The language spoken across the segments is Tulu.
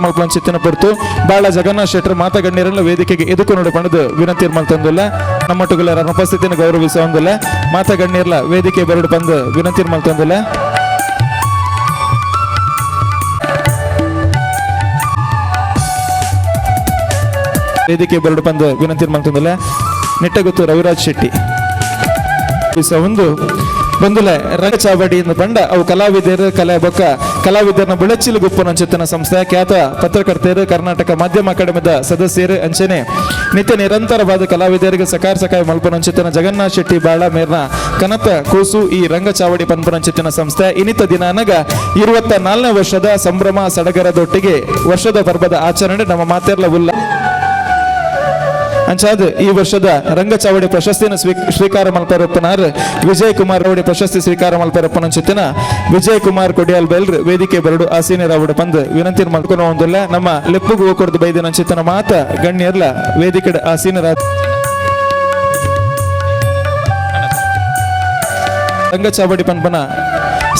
ಮಲ್ಪಂಚಿತ್ತಿನ ಪೊರ್ತು ಬಾಳ ಜಗನ್ನಾಥ ಶೆಟ್ಟರ್ ಮಾತ ಗಣ್ಯರನ್ನು ವೇದಿಕೆಗೆ ಎದುಕು ಪಣದು ವಿನಂತಿ ಮಲ್ತೊಂದುಲ್ಲ. ನಮ್ಮೊಟ್ಟುಗುಲ ಉಪಸ್ಥಿತಿಯನ್ನು ಗೌರವಿಸುವಂದಿಲ್ಲ. ಮಾತ ಗಣ್ಯರ್ಲ ವೇದಿಕೆ ಬರಡು ಬಂದು ವಿನಂತಿ ಮಲ್ತೊಂದುಲ್ಲ. ವೇದಿಕೆ ಬರಡು ಬಂದು ವಿನಂತಿ ಮಲ್ತೊಂದುಲ್ಲ. ನಿಟ್ಟಗುತ್ತು ರವಿರಾಜ್ ಶೆಟ್ಟಿ ಒಂದು ಬಂದುಲೆ ರಂಗಚಾವಡಿ ಎಂದು ಬಂಡ ಅವು ಕಲಾವಿದರು ಕಲೆ ಬೊಕ್ಕ ಕಲಾವಿದರನ್ನ ಬುಳಚಿಲು ಗುಪ್ಪನಂಚಿತನ ಸಂಸ್ಥೆ ಖ್ಯಾತ ಪತ್ರಕರ್ತರು ಕರ್ನಾಟಕ ಮಾಧ್ಯಮ ಅಕಾಡೆಮಿದ ಸದಸ್ಯರು ಅಂಚನೆ ನಿತ್ಯ ನಿರಂತರವಾದ ಕಲಾವಿದರಿಗೆ ಸಕಾರ ಸಕಾಯ ಮಲ್ಪನಂಚಿತನ ಜಗನ್ನಾಥ ಶೆಟ್ಟಿ ಬಾಳ ಮೇರ್ನ ಕನತ ಕೂಸು ಈ ರಂಗಚಾವಡಿ ಪನ್ಪನಂಚಿತನ ಸಂಸ್ಥೆ ಇನ್ನಿತ ದಿನಾನಗ 24ನೇ ವರ್ಷದ ಸಂಭ್ರಮ ಸಡಗರದೊಟ್ಟಿಗೆ ವರ್ಷದ ಪರ್ವದ ಆಚರಣೆ ನಮ್ಮ ಮಾತೆರ್ಲ ಉಲ್ಲ ಅಂಚಾದ್ ಈ ವರ್ಷದ ರಂಗಚಾವಡಿ ಪ್ರಶಸ್ತಿಯನ್ನು ಸ್ವೀಕಾರ ಮಲ್ಪರಪ್ಪನಾರ್ ವಿಜಯ್ ಕುಮಾರ್ ಅವಡಿ ಪ್ರಶಸ್ತಿ ಸ್ವೀಕಾರ ಮಲ್ಪರಪ್ಪನಂಚಿತ್ತಿನ ವಿಜಯ್ ಕುಮಾರ್ ಕೊಡಿಯಾಲ್ ಬೈಲ್ರ್ ವೇದಿಕೆ ಬರಡು ಆಸೀನರಾವಡು ಪಂದ್ ವಿನಂತಿ ಮಲ್ಕೊನ ಒಂದಿಲ್ಲ. ನಮ್ಮ ಲೆಪ್ಪುಗು ಕೊಡ್ದು ಬೈದಿನ ಅಂಚಿತ್ತಿನ ಮಾತ ಗಣ್ಯರ್ಲ ವೇದಿಕೆ ಆಸೀನರ ರಂಗಚಾವಡಿ ಪನ್ಪನ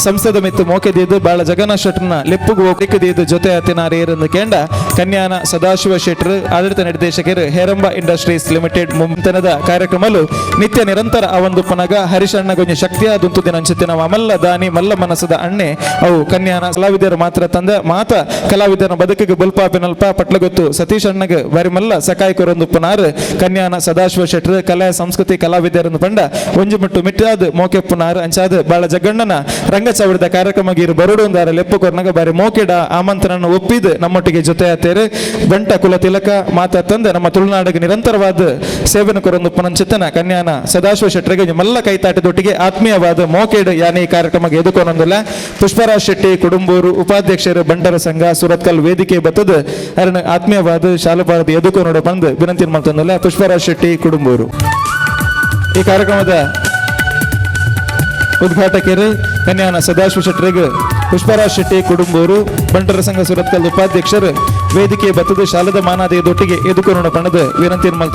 ಸಂಸದ ಮಿತ್ತು ಮೋಕೆದೀದು ಬಾಳ ಜಗನ್ನಾಥ ಶೆಟ್ಟರ್ನ ಲೆಪ್ಪುಗು ಒಕ್ಕದೀದು ಜೊತೆ ಅತಿನಾರೇರಂದು ಕೇಂಡ ಕನ್ಯಾನ ಸದಾಶಿವ ಶೆಟ್ಟರ್ ಆಡಳಿತ ನಿರ್ದೇಶಕರು ಹೇರಂಬ ಇಂಡಸ್ಟ್ರೀಸ್ ಲಿಮಿಟೆಡ್ ಮುಂತನದ ಕಾರ್ಯಕ್ರಮಲು ನಿತ್ಯ ನಿರಂತರ ಆ ಒಂದು ಪನಗ ಹರಿಶಣ್ಣ ಗೊಂಜಿ ಶಕ್ತಿಯಾದಂತು ದಿನ ಅಂಚಿತ್ತಿನ ಅಮಲ್ಲ ದಾನಿ ಮಲ್ಲ ಮನಸ್ಸದ ಅಣ್ಣೆ ಅವು ಕನ್ಯಾನ ಕಲಾವಿದರ ಮಾತ್ರ ತಂದ ಮಾತ ಕಲಾವಿದರ ಬದುಕಿಗೆ ಬುಲ್ಪಾಪಿನಲ್ಪ ಪಟ್ಲಗೊತ್ತು ಸತೀಶ್ ಅಣ್ಣಗೆ ಬಾರಿ ಮಲ್ಲ ಸಕಾಯಕರೊಂದು ಪುನಾರ್ ಕನ್ಯಾನ ಸದಾಶಿವ ಶೆಟ್ಟರ್ ಕಲೆ ಸಂಸ್ಕೃತಿ ಕಲಾವಿದರನ್ನು ಪಂಡ ಒಂಜಿ ಮುಟ್ಟು ಮಿಟ್ಟಾದ ಮೋಕೆಪ್ಪುನಾರ್ ಅಂಚಾದ ಬಾಳ ಜಗಣ್ಣನ ರಂಗಚಾವಡಿದ ಕಾರ್ಯಕ್ರಮ ಇರು ಬರುಡು ಒಂದಾರ ಲೆಪ್ಪು ಕೊರ್ನಗ ಬಾರಿ ಮೋಕೆಡ ಆಮಂತ್ರಣ ಒಪ್ಪಿದ್ ನಮ್ಮೊಟ್ಟಿಗೆ ಜೊತೆ ಆತೇರು ಬಂಟ ಕುಲ ತಿಲಕ ಮಾತಾ ತಂದೆ ನಮ್ಮ ತುಳುನಾಡಿಗೆ ನಿರಂತರವಾದ ಸೇವನೆ ಕೊರೊಂದು ಪುನಂಚಿತನ ಕನ್ಯಾನ ಸದಾಶಿವ ಶೆಟ್ಟರಿಗೆ ಮಲ್ಲ ಕೈತಾಟದೊಟ್ಟಿಗೆ ಆತ್ಮೀಯವಾದ ಮೋಕೆಡ್ ಯಾನೆ ಈ ಕಾರ್ಯಕ್ರಮಕ್ಕೆ ಎದುಕೊನೊಂದಿಲ್ಲ. ಪುಷ್ಪರಾಜ್ ಶೆಟ್ಟಿ ಕುಡುಂಬೂರು ಉಪಾಧ್ಯಕ್ಷರು ಬಂಟರ ಸಂಘ ಸುರತ್ಕಲ್ ವೇದಿಕೆ ಬತ್ತದ ಅರಣ ಆತ್ಮೀಯವಾದ ಶಾಲುಪಾರದ ಎದುಕೊನೋಡು ಬಂದು ವಿನಂತಿ ಮಾಡ್ತಂದಿಲ್ಲ. ಪುಷ್ಪರಾಜ್ ಶೆಟ್ಟಿ ಕುಡುಂಬೂರು ಈ ಕಾರ್ಯಕ್ರಮದ ಉದ್ಘಾಟಕರು ಕನ್ಯಾನ ಸದಾಶಿವ ಶೆಟ್ಟರಿಗೆ ಪುಷ್ಪರಾಜ್ ಶೆಟ್ಟಿ ಕುಡುಂಬೂರು ಬಂಟರ ಸಂಘ ಸುರತ್ಕಲ್ ಉಪಾಧ್ಯಕ್ಷರು ವೇದಿಕೆ ಬತ್ತದ ಶಾಲದ ಮಾನಾದಯದೊಟ್ಟಿಗೆ ಎದುಕೊನೋಡ ಪಣದ ವಿನಂತಿ ಮಲ್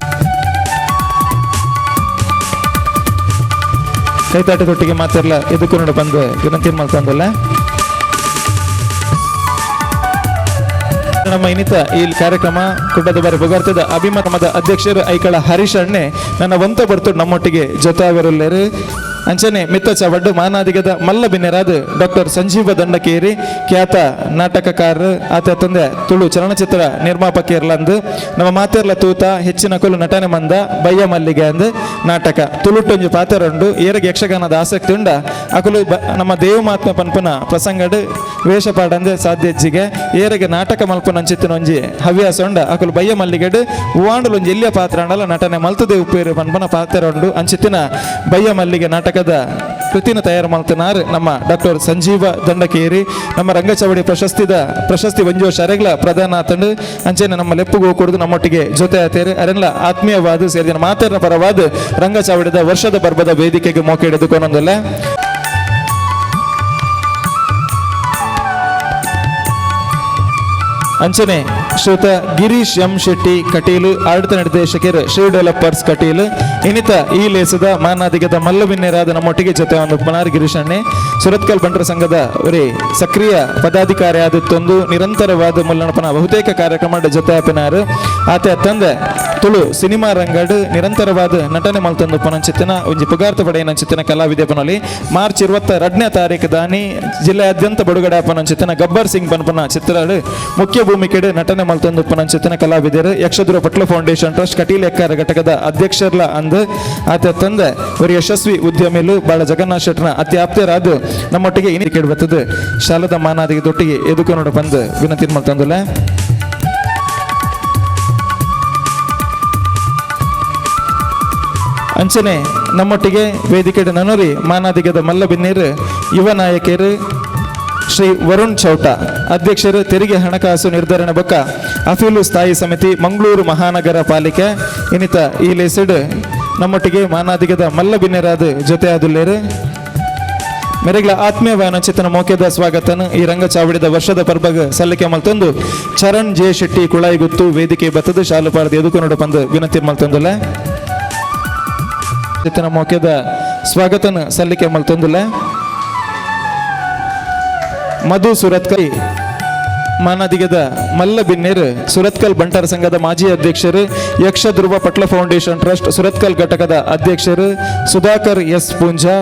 ಕೈತಾಟದೊಟ್ಟಿಗೆ ಮಾತಾಡಲ ಎದುಕೊನೋಡ ಬಂದು ವಿನಂತಿ ಮಲ್ತಂದಲ್ಲ. ನಮ್ಮ ಇನ್ನಿತ ಈ ಕಾರ್ಯಕ್ರಮ ಕುಡ್ಡದ ಬಾರಿ ಬುಗಾರ್ತದ ಅಭಿಮತದ ಅಧ್ಯಕ್ಷರು ಐಕಳ ಹರೀಶ್ ಅಣ್ಣೆ ನನ್ನ ವಂತ ಬರ್ತು ನಮ್ಮೊಟ್ಟಿಗೆ ಜೊತೆ ಅಂಚನೆ ಮಿತ್ತ ಚವಡ್ಡು ಮಾನಾದಿಗದ ಮಲ್ಲ ಬಿನ್ನೆರಾದ ಡಾಕ್ಟರ್ ಸಂಜೀವ ದಂಡಕೇರಿ ಖ್ಯಾತ ನಾಟಕಕಾರ ಆತ ತಂದೆ ತುಳು ಚಲನಚಿತ್ರ ನಿರ್ಮಾಪಕಿಯರ್ಲಂದು ನಮ್ಮ ಮಾತೆರ್ಲ ತೂತ ಹೆಚ್ಚಿನ ಕೊಲು ನಟನೆ ಮಂದ ಬಯ್ಯ ಮಲ್ಲಿಗೆ ಅಂದು ನಾಟಕ ತುಳುಟೊಂಜಿ ಪಾತ್ರರುಂಡು ಏರಗೆ ಯಕ್ಷಗಾನದ ಆಸಕ್ತಿ ಉಂಡ ಅಕುಲು ನಮ್ಮ ದೇವಮಾತ್ಮ ಪನ್ಪುನ ಪ್ರಸಂಗಡು ವೇಷ ಪಾಡಂದೆ ಸಾಧ್ಯಜ್ಜಿಗೆ ಏರಗೆ ನಾಟಕ ಮಲ್ಪುನ ಅಂಚಿತ್ತಿನೊಂಜಿ ಹವ್ಯಾಸ ಉಂಡ ಅಕುಲು ಬಯ್ಯ ಮಲ್ಲಿಗೆಡು ಹೂವಾಂಡಲೊಂಜಿ ಎಲ್ಲಿಯ ಪಾತ್ರ ಅಂಡಲ ನಟನೆ ಮಲ್ತದೆ ಉಪ್ಪೇರು ಪನ್ಪನ ಪಾತ್ರ ಉಂಡು ಅಂಚಿತ್ತಿನ ಬಯ್ಯ ಮಲ್ಲಿಗೆ ನಾಟಕದ ಕೃತಿನ ತಯಾರು ಮಾಡ್ತಿನಾರ್ ನಮ್ಮ ಡಾಕ್ಟರ್ ಸಂಜೀವ ದಂಡಕೇರಿ ನಮ್ಮ ರಂಗಚಾವಡಿ ಪ್ರಶಸ್ತಿ ಒಂಜೋ ಶರೆಗ್ಲ ಪ್ರಧಾನ ಆತಂಡು ಅಂಚೆನೆ ನಮ್ಮ ಲೆಪ್ಪುಗು ಕೊಡುದು ನಮ್ಮೊಟ್ಟಿಗೆ ಜೊತೆ ಆತೇರು ಅರೆಲ್ಲ ಆತ್ಮೀಯವಾದ ಸೇರಿದ ಮಾತೇರಿನ ಪರವಾದ ರಂಗಚಾವಡಿದ ವರ್ಷದ ಪರ್ವದ ವೇದಿಕೆಗೆ ಮೋಕೆ ಹಿಡಿದುಕೊಂಡೊಂದಲ್ಲ. ಅಂಚನೆ ಶ್ರೀಯುತ ಗಿರೀಶ್ ಎಂ ಶೆಟ್ಟಿ ಕಟೀಲು ಆಡಳಿತ ನಿರ್ದೇಶಕರು ಶ್ರೀ ಡೆವಲಪರ್ಸ್ ಕಟೀಲು ಇನ್ನಿತ ಈ ಲೇಸದ ಮಾನಾದಿಗದ ಮಲ್ಲವಿನ್ಯರಾದ ನಮ್ಮೊಟ್ಟಿಗೆ ಜೊತೆ ಒಂದು ಮನಾರ್ ಗಿರೀಶ್ ಅಣ್ಣೆ ಸುರತ್ಕಲ್ ಬಂಟರ ಸಂಘದ ಒರೇ ಸಕ್ರಿಯ ಪದಾಧಿಕಾರಿ ಆದಿತ್ತೊಂದು ನಿರಂತರವಾದ ಮುಲ್ಲಣಪನ ಬಹುತೇಕ ಕಾರ್ಯಕ್ರಮ ಜೊತೆ ಆಪಿನಾರು ಆತ ತಂದೆ ತುಳು ಸಿನಿಮಾ ರಂಗಡ್ ನಿರಂತರವಾದ ನಟನೆ ಮಲ್ತೊಂದು ಪನಂಚಿತ್ತಿನ ಒಂಜಿ ಪುಗಾರ್ತ ಪಡೆಯನಂಚಿತ್ತಿನ ಕಲಾವಿದೆ ಪನೊಲಿ ಮಾರ್ಚ್ 22ನೇ ತಾರೀಕು ದಾನಿ ಜಿಲ್ಲೆಯಾದ್ಯಂತ ಬಿಡುಗಡೆ ಪನಂಚಿತ್ತಿನ ಗಬ್ಬರ್ ಸಿಂಗ್ ಪನ್ಪನ ಚಿತ್ರಡು ಮುಖ್ಯ ಭೂಮಿಕೆಡು ನಟನೆ ಮಲ್ತೊಂದು ಪನಂಚಿತ್ತಿನ ಕಲಾವಿದರು ಯಕ್ಷದುರ ಪಟ್ಲ ಫೌಂಡೇಶನ್ ಟ್ರಸ್ಟ್ ಕಟೀಲ್ ಎಕ್ಕಾರ ಘಟಕದ ಅಧ್ಯಕ್ಷರ್ಲ ಅಂದು ಆತ ತಂದೆ ಒಂದು ಯಶಸ್ವಿ ಉದ್ಯಮಿಲು ಬಾಳ ಜಗನ್ನಾಥ ಶೆಟ್ಟರ್ನ ಅತಿ ಆಪ್ತರಾದ ನಮ್ಮೊಟ್ಟಿಗೆ ಇನಿ ಕೇಳಿ ಶಾಲದ ಮಾನಾದಿಗೆ ದೊಟ್ಟಿಗೆ ಎದುಕೊನೋಡ ಬಂದು ವಿನಂತಿ ಮಲ್ತೊಂದುಲ್ಲ. ಅಂಚನೆ ನಮ್ಮೊಟ್ಟಿಗೆ ವೇದಿಕೆ ನನೋರಿ ಮಾನಾದಿಗದ ಮಲ್ಲ ಬಿನ್ನೀರು ಯುವ ನಾಯಕರು ಶ್ರೀ ವರುಣ್ ಚೌಟ ಅಧ್ಯಕ್ಷರು ತೆರಿಗೆ ಹಣಕಾಸು ನಿರ್ಧರಣೆ ಬೊಕ್ಕ ಅಫೀಲು ಸ್ಥಾಯಿ ಸಮಿತಿ ಮಂಗಳೂರು ಮಹಾನಗರ ಪಾಲಿಕೆ ಇನ್ನಿತ ಈ ಲೇಸಿಡ್ ನಮ್ಮೊಟ್ಟಿಗೆ ಮಾನಾದಿಗದ ಮಲ್ಲ ಬಿನ್ನೆರಾದ ಜೊತೆ ಆದುಲ್ಲೇರು ಮೆರೆಗ್ಲ ಆತ್ಮೀಯ ವಾನಚಿತನ ಮೋಕೆದ ಸ್ವಾಗತನ ಈ ರಂಗ ಚಾವಡಿದ ವರ್ಷದ ಪರ್ಬಗ ಸಲ್ಲಿಕೆ ಮಲ್ತೊಂದು ಚರಣ್ ಜೆ ಶೆಟ್ಟಿ ಕುಳಾಯಿಗುತ್ತು ವೇದಿಕೆ ಬತ್ತದ ಶಾಲುಪಾರದ ಎದುಕು ಪಂದು ವಿನಂತಿ ಮಲ್ತೊಂದುಲ್ಲ. ಚಿತನ ಮೋಕೆದ ಸ್ವಾಗತನ ಸಲ್ಲಿಕೆ ಮಲ್ತೊಂದುಲ್ಲ. ಮಧು ಸುರತ್ಕೈ ಮಾನಾದಿಗದ ಮಲ್ಲ ಬಿನ್ನೇರು ಸುರತ್ಕಲ್ ಬಂಟರ ಸಂಘದ ಮಾಜಿ ಅಧ್ಯಕ್ಷರು, ಯಕ್ಷ ಧ್ರುವ ಪಟ್ಲ ಫೌಂಡೇಶನ್ ಟ್ರಸ್ಟ್ ಸುರತ್ಕಲ್ ಘಟಕದ ಅಧ್ಯಕ್ಷರು ಸುಧಾಕರ್ ಎಸ್ ಪೂಂಜಾ.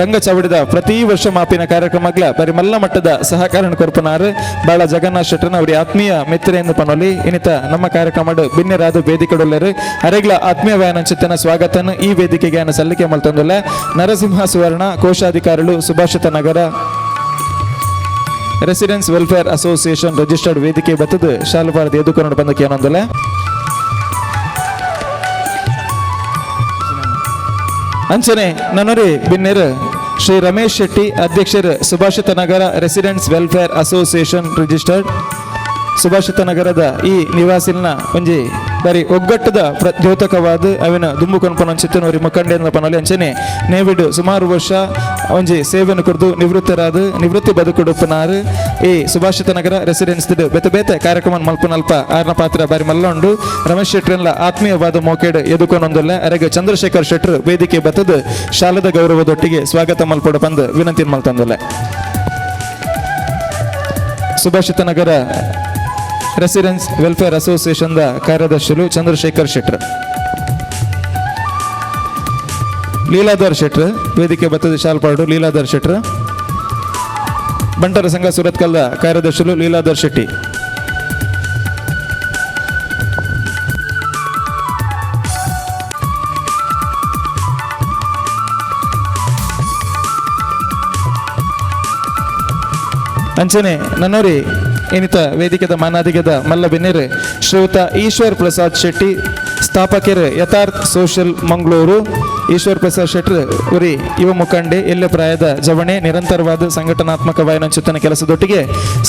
ರಂಗಚಾವಡಿದ ಪ್ರತಿ ವರ್ಷ ಮಾಪಿನ ಕಾರ್ಯಕ್ರಮಗಳ ಬರಿ ಮಲ್ಲ ಮಟ್ಟದ ಸಹಕಾರ ಕೊರ್ಪನಾರು ಬಾಳ ಜಗನ್ನಾಥ್ ಶೆಟ್ಟರ್ನ ಅವರಿ ಆತ್ಮೀಯ ಮಿತ್ರರೆಂದು ಪನೊಲಿ. ಇನ್ನಿತ ನಮ್ಮ ಕಾರ್ಯಕ್ರಮ ಬಿನ್ನೆರಾದ ವೇದಿಕೆಡೊಲ್ಲೆರು. ಅರೆಗ್ಲ ಆತ್ಮೀಯ ವ್ಯಾನಂಚಿತನ ಸ್ವಾಗತನ ಈ ವೇದಿಕೆಗೆ ಅನ್ನು ಸಲ್ಲಿಕೆ ಮಲ್ತೊಂದುಲ್ಲ. ನರಸಿಂಹ ಸುವರ್ಣ, ಕೋಶಾಧಿಕಾರಿಗಳು, Subhashita Nagar residents welfare association registered ವೇದಿಕೆ ಬತ್ತದ ಶಾಲುಬಾರದ ಎದುಕೊಂಡು ಬಂದಕ್ಕೆ ಏನೊಂದಲ್ಲ. ಅಂಚನೆ ನನರಿ ಬಿನ್ನೆರು ಶ್ರೀ ರಮೇಶ್ ಶೆಟ್ಟಿ, ಅಧ್ಯಕ್ಷರು, Subhashita Nagar residents welfare association registered. Subhashita ನಗರದ ಈ ನಿವಾಸಿನ ಒಂಜಿ ಬರಿ ಒಗ್ಗಟ್ಟದ ದ್ಯೋತಕವಾದ ಅವಿನ ದುಂಬು ಕೊನ್ಪನ ಚಿತ್ತನವರಿ ಮುಖಂಡೇಂದ್ರ ಪನೊಲಿ. ಅಂಚನೆ ನೇವಿಡ್ ಸುಮಾರು ವರ್ಷ ಒಂಜಿ ಸೇವೆಯನ್ನು ಕೊಡ್ದು ನಿವೃತ್ತರಾದ ನಿವೃತ್ತಿ ಬದುಕುಡುಪನಾರು. ಈ ಸುಭಾಷಿತ ನಗರ ರೆಸಿಡೆನ್ಸ್ ಬೇತೆ ಬೇತೆ ಕಾರ್ಯಕ್ರಮ ಮಲ್ಪನಲ್ಪ ಆರ್ನ ಪಾತ್ರ ಬಾರಿ ಮಲ್ಲೊಂಡು. ರಮೇಶ್ ಶೆಟ್ರೆನ್ಲ ಆತ್ಮೀಯವಾದ ಮೋಕೆಡ್ ಎದುಕೊನೊಂದುಲ್ಲ. ಅರೆಗೆ ಚಂದ್ರಶೇಖರ್ ಶೆಟ್ರು ವೇದಿಕೆ ಬತ್ತದ ಶಾಲದ ಗೌರವದೊಟ್ಟಿಗೆ ಸ್ವಾಗತ ಮಲ್ಪೊಡು ಪಂದ್ ವಿನಂತಿ ಮಲ್ತಂದುಲ್ಲ. ಸುಭಾಷಿತ ನಗರ residence welfare association ಕಾರ್ಯದರ್ಶಿಗಳು ಚಂದ್ರಶೇಖರ್ ಶೆಟ್ರ್, ಲೀಲಾಧರ್ ಶೆಟ್ರ್ ವೇದಿಕೆ ಬತ್ತದ ಶಾಲ್ಪಾಡು. ಲೀಲಾಧರ್ ಶೆಟ್ರ್, ಬಂಟರ ಸಂಘ ಸುರತ್ಕಲ್ದ ಕಾರ್ಯದರ್ಶಿಗಳು ಲೀಲಾಧರ್ ಶೆಟ್ಟಿ. ಅಂಚನೆ ನನ್ನೋರಿ ಏನಿತ ವೇದಿಕೆದ ಮಾನಾದಿಗದ ಮಲ್ಲ ಬೆನ್ನೇರು ಶ್ರೀಯುತ ಈಶ್ವರ್ ಪ್ರಸಾದ್ ಶೆಟ್ಟಿ, ಸ್ಥಾಪಕರು, ಯಥಾರ್ಥ ಸೋಷಿಯಲ್ ಮಂಗಳೂರು. ಈಶ್ವರ್ ಪ್ರಸಾದ್ ಶೆಟ್ರು ಉರಿ ಯುವ ಮುಖಂಡೆ, ಎಲ್ಲೆ ಪ್ರಾಯದ ಜವಣೆ, ನಿರಂತರವಾದ ಸಂಘಟನಾತ್ಮಕ ವಾಯನಂಚುತನ ಕೆಲಸದೊಟ್ಟಿಗೆ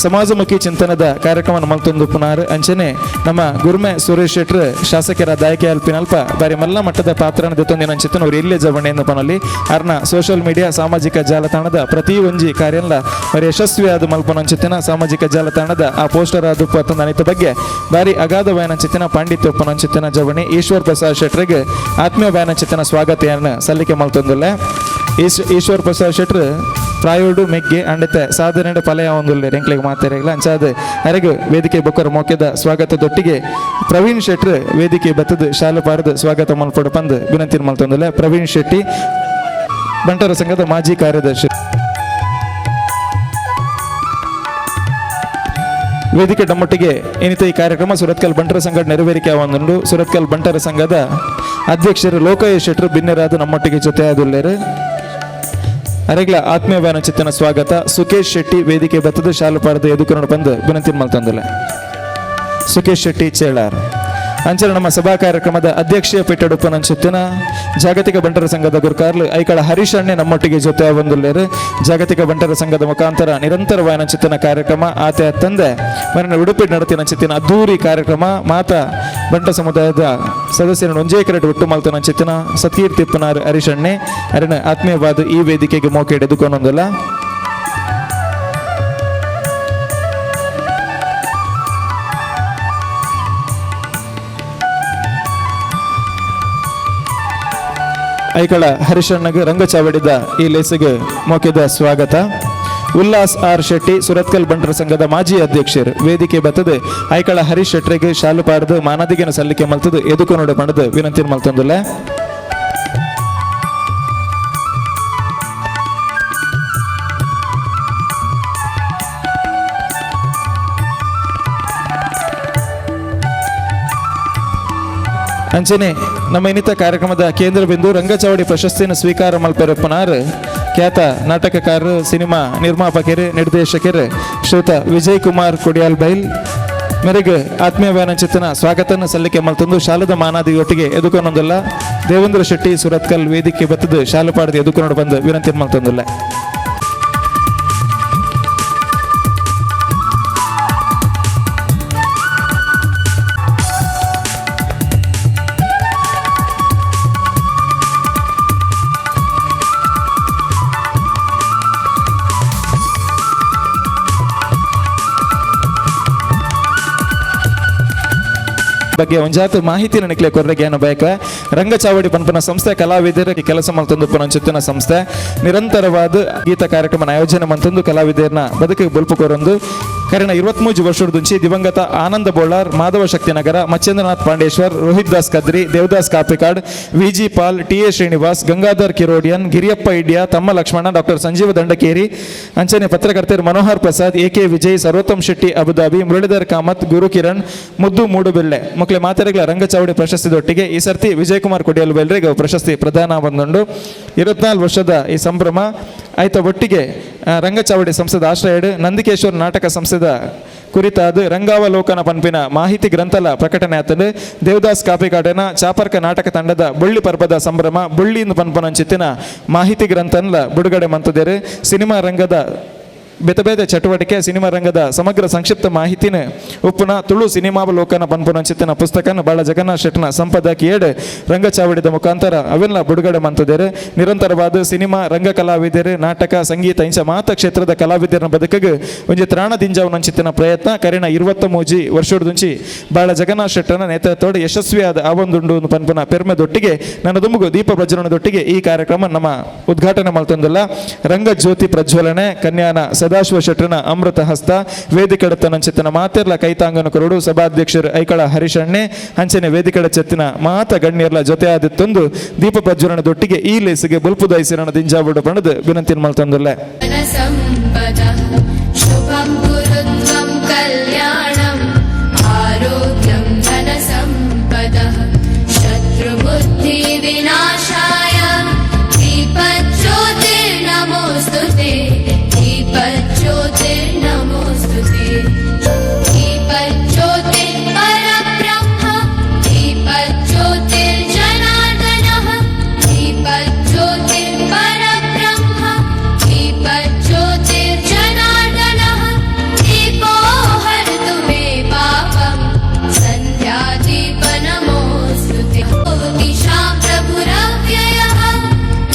ಸಮಾಜಮುಖಿ ಚಿಂತನದ ಕಾರ್ಯಕ್ರಮ ಮಲ್ತೊಂದು ಪುನಾರ್. ಅಂಚನೆ ನಮ್ಮ ಗುರ್ಮೆ ಸುರೇಶ್ ಶೆಟ್ರು ಶಾಸಕರ ದಾಯಕೆ ಅಲ್ಪಿನಲ್ಪ ಬಾರಿ ಮಲ್ಲ ಮಟ್ಟದ ಪಾತ್ರನ ದೆತ್ತೊಂದಿನ ಚಿತ್ತನ ಅವರು ಎಲ್ಲೆ ಜವಣೆ ಎಂದು ಪನಲ್ಲಿ. ಅರ್ನ ಸೋಷಿಯಲ್ ಮೀಡಿಯಾ ಸಾಮಾಜಿಕ ಜಾಲತಾಣದ ಪ್ರತಿ ಒಂಜಿ ಕಾರ್ಯಲ್ಲ ಬಾರಿ ಯಶಸ್ವಿಯಾದ ಮಲ್ಪನಂಚಿತ್ತಿನ ಸಾಮಾಜಿಕ ಜಾಲತಾಣದ ಆ ಪೋಸ್ಟರ್ ಆದ ಅನಿತ ಬಗ್ಗೆ ಬಾರಿ ಅಗಾಧ ವಾಯನಂಚಿತ್ತಿನ ಪಾಂಡಿತ್ಯ ಒಪ್ಪನಂಚಿತ್ತಿನ ಜವಣಿ ಈಶ್ವರ್ ಪ್ರಸಾದ್ ಶೆಟ್ರಿಗೆ ಆತ್ಮೀಯ ವಾಯನಂಚಿತ್ತಿನ ಸ್ವಾಗತೆಯನ್ನು ಸಲ್ಲಿಕೆ ಮಲ್ತೊಂದುಲ್ಲ. ಈಶ್ವರ್ ಪ್ರಸಾದ್ ಶೆಟ್ರು ಪ್ರಾಯೋಡು ಮೆಗ್ಗೆ ಅಂಡತೆ ಸಾಧನೆ ಫಲಯ ಒಂದುಲ್ಲೆ ಎಂಕ್ಲೆಗ್ ಮಾತಾರಿಲ್ಲ. ಅಂಚಾದ ಅರೆಗು ವೇದಿಕೆ ಬೊಕ್ಕರ ಮೋಕೆದ ಸ್ವಾಗತದೊಟ್ಟಿಗೆ ಪ್ರವೀಣ್ ಶೆಟ್ರು ವೇದಿಕೆ ಬತ್ತದ ಶಾಲು ಪಾರದ ಸ್ವಾಗತ ಮಲ್ಪೊಡು ಪಂದ್ ವಿನಂತಿ ಮಲ್ತೊಂದುಲ್ಲ. ಪ್ರವೀಣ್ ಶೆಟ್ಟಿ, ಬಂಟರ ಸಂಘದ ಮಾಜಿ ಕಾರ್ಯದರ್ಶಿ. ವೇದಿಕೆ ನಮ್ಮೊಟ್ಟಿಗೆ ಏನಿತ ಈ ಕಾರ್ಯಕ್ರಮ ಸುರತ್ಕಲ್ ಬಂಟರ ಸಂಘ ನೆರವೇರಿಕೆ ಒಂದುಂಡು. ಸುರತ್ಕಲ್ ಬಂಟರ ಸಂಘದ ಅಧ್ಯಕ್ಷರು ಲೋಕಯ್ಯ ಶೆಟ್ಟರು ಬಿನ್ನೆರಾದ ನಮ್ಮೊಟ್ಟಿಗೆ ಜೊತೆಯಾದುಲ್ಲೇರು. ಅರೆಗ್ಲ ಆತ್ಮೀಯ ವ್ಯಾನಚಿತ್ತನ ಸ್ವಾಗತ. ಸುಕೇಶ್ ಶೆಟ್ಟಿ ವೇದಿಕೆ ಬತ್ತದ ಶಾಲು ಪಾರದ ಎದುಕರಣ ಬಂದು ವಿನಂತಿ ಮಲ್ತೊಂದುಲ್ಲ. ಸುಕೇಶ್ ಶೆಟ್ಟಿ ಚೇಳಾರ್. ಅಂಚನೆ ನಮ್ಮ ಸಭಾ ಕಾರ್ಯಕ್ರಮದ ಅಧ್ಯಕ್ಷೀಯ ಪೀಠಡುಪ್ಪನಂಚುತ್ತಿನ ಜಾಗತಿಕ ಬಂಟರ ಸಂಘದ ಗುರುಕಾರ್ಲು ಐಕಳ ಹರೀಶ್ ಅಣ್ಣೆ ನಮ್ಮೊಟ್ಟಿಗೆ ಜೊತೆ ಬಂದುಲ್ಲೇರು. ಜಾಗತಿಕ ಬಂಟರ ಸಂಘದ ಮುಖಾಂತರ ನಿರಂತರವಾದ ಕಾರ್ಯಕ್ರಮ ಆತೆ ತಂದೆ ಮರಣ ಉಡುಪಿ ನಡತಿನ ಚಿತ್ತಿನ ಅದ್ದೂರಿ ಕಾರ್ಯಕ್ರಮ ಮಾತಾ ಬಂಟ ಸಮುದಾಯದ ಸದಸ್ಯರನ್ನು ಒಂಜೇ ಕರೆಟ್ ಒಟ್ಟು ಮಲ್ತನ ಚಿತ್ತಿನ ಸತ್ಕೀರ್ತಿಪ್ಪನಾರ್ ಹರೀಶ್ ಅಣ್ಣೆ ಅರಣ ಆತ್ಮೀಯವಾದ ಈ ವೇದಿಕೆಗೆ ಮೋಕೆ ಎದುಕೊಂಡೊಂದಿಲ್ಲ. ಐಕಳ ಹರಿಶಣ್ಣಗೆ ರಂಗಚಾವಡಿದ ಈ ಲೇಸಿಗೆ ಮೋಕೆದ ಸ್ವಾಗತ. ಉಲ್ಲಾಸ್ ಆರ್ ಶೆಟ್ಟಿ, ಸುರತ್ಕಲ್ ಬಂಟರ ಸಂಘದ ಮಾಜಿ ಅಧ್ಯಕ್ಷರು ವೇದಿಕೆ ಬತ್ತದು ಐಕಳ ಹರೀಶ್ ಶೆಟ್ಟರಿಗೆ ಶಾಲು ಪಾಡದು ಮಾನದಿಗೆನ ಸಲ್ಲಿಕೆ ಮಲ್ತದು ಎದುಕೊನೋಡು ಪಣದು ವಿನಂತಿ ಮಲ್ತೊಂದುಲ್ಲ. ಅಂಚನೆ ನಮ್ಮ ಇನ್ನಿತ ಕಾರ್ಯಕ್ರಮದ ಕೇಂದ್ರ ಬಿಂದು ರಂಗಚಾವಡಿ ಪ್ರಶಸ್ತಿಯನ್ನು ಸ್ವೀಕಾರ ಮಲ್ಪೆರಪ್ಪನಾರ್ ಖ್ಯಾತ ನಾಟಕಕಾರರು, ಸಿನಿಮಾ ನಿರ್ಮಾಪಕರು, ನಿರ್ದೇಶಕರು ಶ್ರೀಯುತ ವಿಜಯ್ ಕುಮಾರ್ ಕೊಡಿಯಾಲ್ ಬೈಲ್ ಮೇರೆಗೆ ಆತ್ಮೀಯ ವ್ಯಾನಚಿತ್ತನ ಸ್ವಾಗತನ ಸಲ್ಲಿಕೆ ಮಲ್ತಂದು ಶಾಲದ ಮಾನಾದಿಯೊಟ್ಟಿಗೆ ಎದುಕೊನೊಂದಿಲ್ಲ. ದೇವೇಂದ್ರ ಶೆಟ್ಟಿ ಸುರತ್ಕಲ್ ವೇದಿಕೆ ಬತ್ತದು ಶಾಲು ಪಾಡದ ಎದುಕೊನೋಡು ಬಂದು ವಿನಂತಿ ಮಲ್ತೊಂದಿಲ್ಲ. ಬಗ್ಗೆ ಒಂಜಾತ ಮಾಹಿತಿ ನನಗೆ ಕೊರ್ರೆಗೆ ಏನು ಬಯಕ. ರಂಗಚಾವಡಿ ಪನ್ಪನ ಸಂಸ್ಥೆ ಕಲಾವಿದರ ಕೆಲಸ ಮಲ್ತೊಂದು ಪುನಂಚಿತ್ತಿನ ಸಂಸ್ಥೆ ನಿರಂತರವಾದ ಗೀತ ಕಾರ್ಯಕ್ರಮ ಆಯೋಜನೆ ಮಂತೊಂದು ಕಲಾವಿದರನ್ನ ಬದುಕಿಗೆ ಬೊಲ್ಪು ಕೊರೊಂದು ಕರಿನ 23 ವರ್ಷದಂಚಿ ದಿವಂಗತ ಆನಂದ Bolar, Madhava Shaktinagar, Machhendranath Pandeshwar, Rohit Das Kadri, Devadas Kapikad, VG Pal, T A Srinivas, Gangadhar Kirodian, Giriyappa Idya, ತಮ್ಮ ಲಕ್ಷ್ಮಣ, ಡಾಕ್ಟರ್ ಸಂಜೀವ ದಂಡಕೇರಿ, ಅಂಚನೆ ಪತ್ರಕರ್ತರು Manohar Prasad, A K Vijay, Sarvottam Shetty Abu Dhabi, Muralidhar Kamath, Gurukiran, ಮುದ್ದು ಮೂಡುಬೆಳ್ಳೆ ಮೊಕ್ಲೆ ಮಾತೆರೆಗಳ ರಂಗಚಾವಡಿ ಪ್ರಶಸ್ತಿದೊಟ್ಟಿಗೆ ಈ ಸರ್ತಿ ವಿಜಯಕುಮಾರ್ ಕೊಡಿಯಲ್ ಬೆಲ್ರಿಗೆ ಪ್ರಶಸ್ತಿ ಪ್ರದಾನ ಬಂದುಂಡು. 24 ವರ್ಷದ ಈ ಸಂಭ್ರಮ ಆಯ್ತ ಒಟ್ಟಿಗೆ ರಂಗಚಾವಡಿ ಸಂಸ್ಥೆದ ಆಶ್ರಯಡ್ ನಂದಿಕೇಶ್ವರ ನಾಟಕ ಸಂಸ್ಥೆದ ಕುರಿತಾದ ರಂಗಾವಲೋಕನ ಪನ್ಪಿನ ಮಾಹಿತಿ ಗ್ರಂಥಲ ಪ್ರಕಟಣೆ ಆತಂದು. ದೇವದಾಸ್ ಕಾಪಿಕಾಡಿನ ಚಾಪರ್ಕ ನಾಟಕ ತಂಡದ ಬುಳ್ಳಿ ಪರ್ಬದ ಸಂಭ್ರಮ ಬುಳ್ಳಿ ಪನ್ಪನಂಚಿತ್ತಿನ ಮಾಹಿತಿ ಗ್ರಂಥನ್ಲ ಬಿಡುಗಡೆ ಮಂತದೇರು. ಸಿನಿಮಾ ರಂಗದ ಬೇತೆ ಬೇತೆ ಚಟುವಟಿಕೆ, ಸಿನಿಮಾ ರಂಗದ ಸಮಗ್ರ ಸಂಕ್ಷಿಪ್ತ ಮಾಹಿತಿನ ಉಪ್ಪುನ ತುಳು ಸಿನಿಮಾವಲೋಕನ ಪನ್ಪುನಂಚಿತ್ತಿನ ಪುಸ್ತಕನ ಬಾಳ ಜಗನ್ನಾಥ ಶೆಟ್ಟನ ಸಂಪಾದಕೀಯಡ್ ರಂಗಚಾವಡಿದ ಮುಖಾಂತರ ಅವೆಲ್ಲ ಬಿಡುಗಡೆ ಮಂತದೇರು. ನಿರಂತರವಾದ ಸಿನಿಮಾ ರಂಗ ಕಲಾವಿದರು, ನಾಟಕ, ಸಂಗೀತ ಇಂಚ ಮಾತ ಕ್ಷೇತ್ರದ ಕಲಾವಿದರ ಬದುಕಿಗೆ ಒಂಜಿ ತ್ರಾಣ ದಿಂಜಾವನಂಚಿತ್ತಿನ ಪ್ರಯತ್ನ ಕರಿನ 23 ವರ್ಷದಂಚಿ ಬಾಳ ಜಗನ್ನಾಥ ಶೆಟ್ಟನ ನೇತೃತ್ವದ ಯಶಸ್ವಿಯಾದ ಆವೊಂದುಂಡು ಪನ್ಪುನ ಪೆರ್ಮೆದೊಟ್ಟಿಗೆ ನನ್ನ ದುಂಬುಗು ದೀಪ ಪ್ರಜ್ವಲನದೊಟ್ಟಿಗೆ ಈ ಕಾರ್ಯಕ್ರಮ ನಮ್ಮ ಉದ್ಘಾಟನೆ ಮಾಡ್ತೊಂದಿಲ್ಲ. ರಂಗಜ್ಯೋತಿ ಪ್ರಜ್ವಲನೆ ಕನ್ಯಾನ ಸದಾಶಿವ ಶೆಟ್ಟನ ಅಮೃತ ಹಸ್ತ. ವೇದಿಕೆಡತ್ತ ನಂಚಿತ್ತನ ಮಾತೆರ್ಲ ಕೈತಾಂಗನ ಕೊರಡು ಸಭಾಧ್ಯಕ್ಷರು ಐಕಳ ಹರಿಶಣ್ಣೆ ಅಂಚನೆ ವೇದಿಕೆಡ ಚೆತ್ತಿನ ಮಾತ ಗಣ್ಯರ್ಲ ಜೊತೆ ಆದಿತ್ತೊಂದು ದೀಪ ಪ್ರಜ್ವಲನದೊಟ್ಟಿಗೆ ಈ ಲೇಸಿಗೆ ಬುಲ್ಪುದೈಸಿರಣ ದಿಂಜಾಬುಡು ಪಣದು ವಿನಂತಿ ಮಲ್ತೊಂದುಲ್ಲೆ. ಸಂಪದಃ ಶುಭಂ ಗುರುತ್ವಂ ಕಲ್ಯಾಣಂ ಆರೋಗ್ಯಂ ಧನ ಸಂಪದಃ ಶತ್ರುಬುದ್ಧಿ ವಿನಾಶಾಯ ದೀಪಜ್ಯೋತಿರ್ನಮೋऽಸ್ತು ते ದೀಪಜ್ಯೋತಿರ್ನಮೋऽಸ್ತು ते. ದೀಪಜ್ಯೋತಿಃ ಪರಬ್ರಹ್ಮ ದೀಪಜ್ಯೋತಿರ್ಜನಾರ್ದನಃ ದೀಪಜ್ಯೋತಿಃ ಪರಬ್ರಹ್ಮ ದೀಪಜ್ಯೋತಿರ್ಜನಾರ್ದನಃ ದೀಪೋ ಹರತು ಮೇ ಪಾಪಂ ಸಂಧ್ಯಾದೀಪ ನಮೋऽಸ್ತು ते. ಜ್ಯೋತಿಷಾಂ ಪ್ರಭುರವ್ಯಯಃ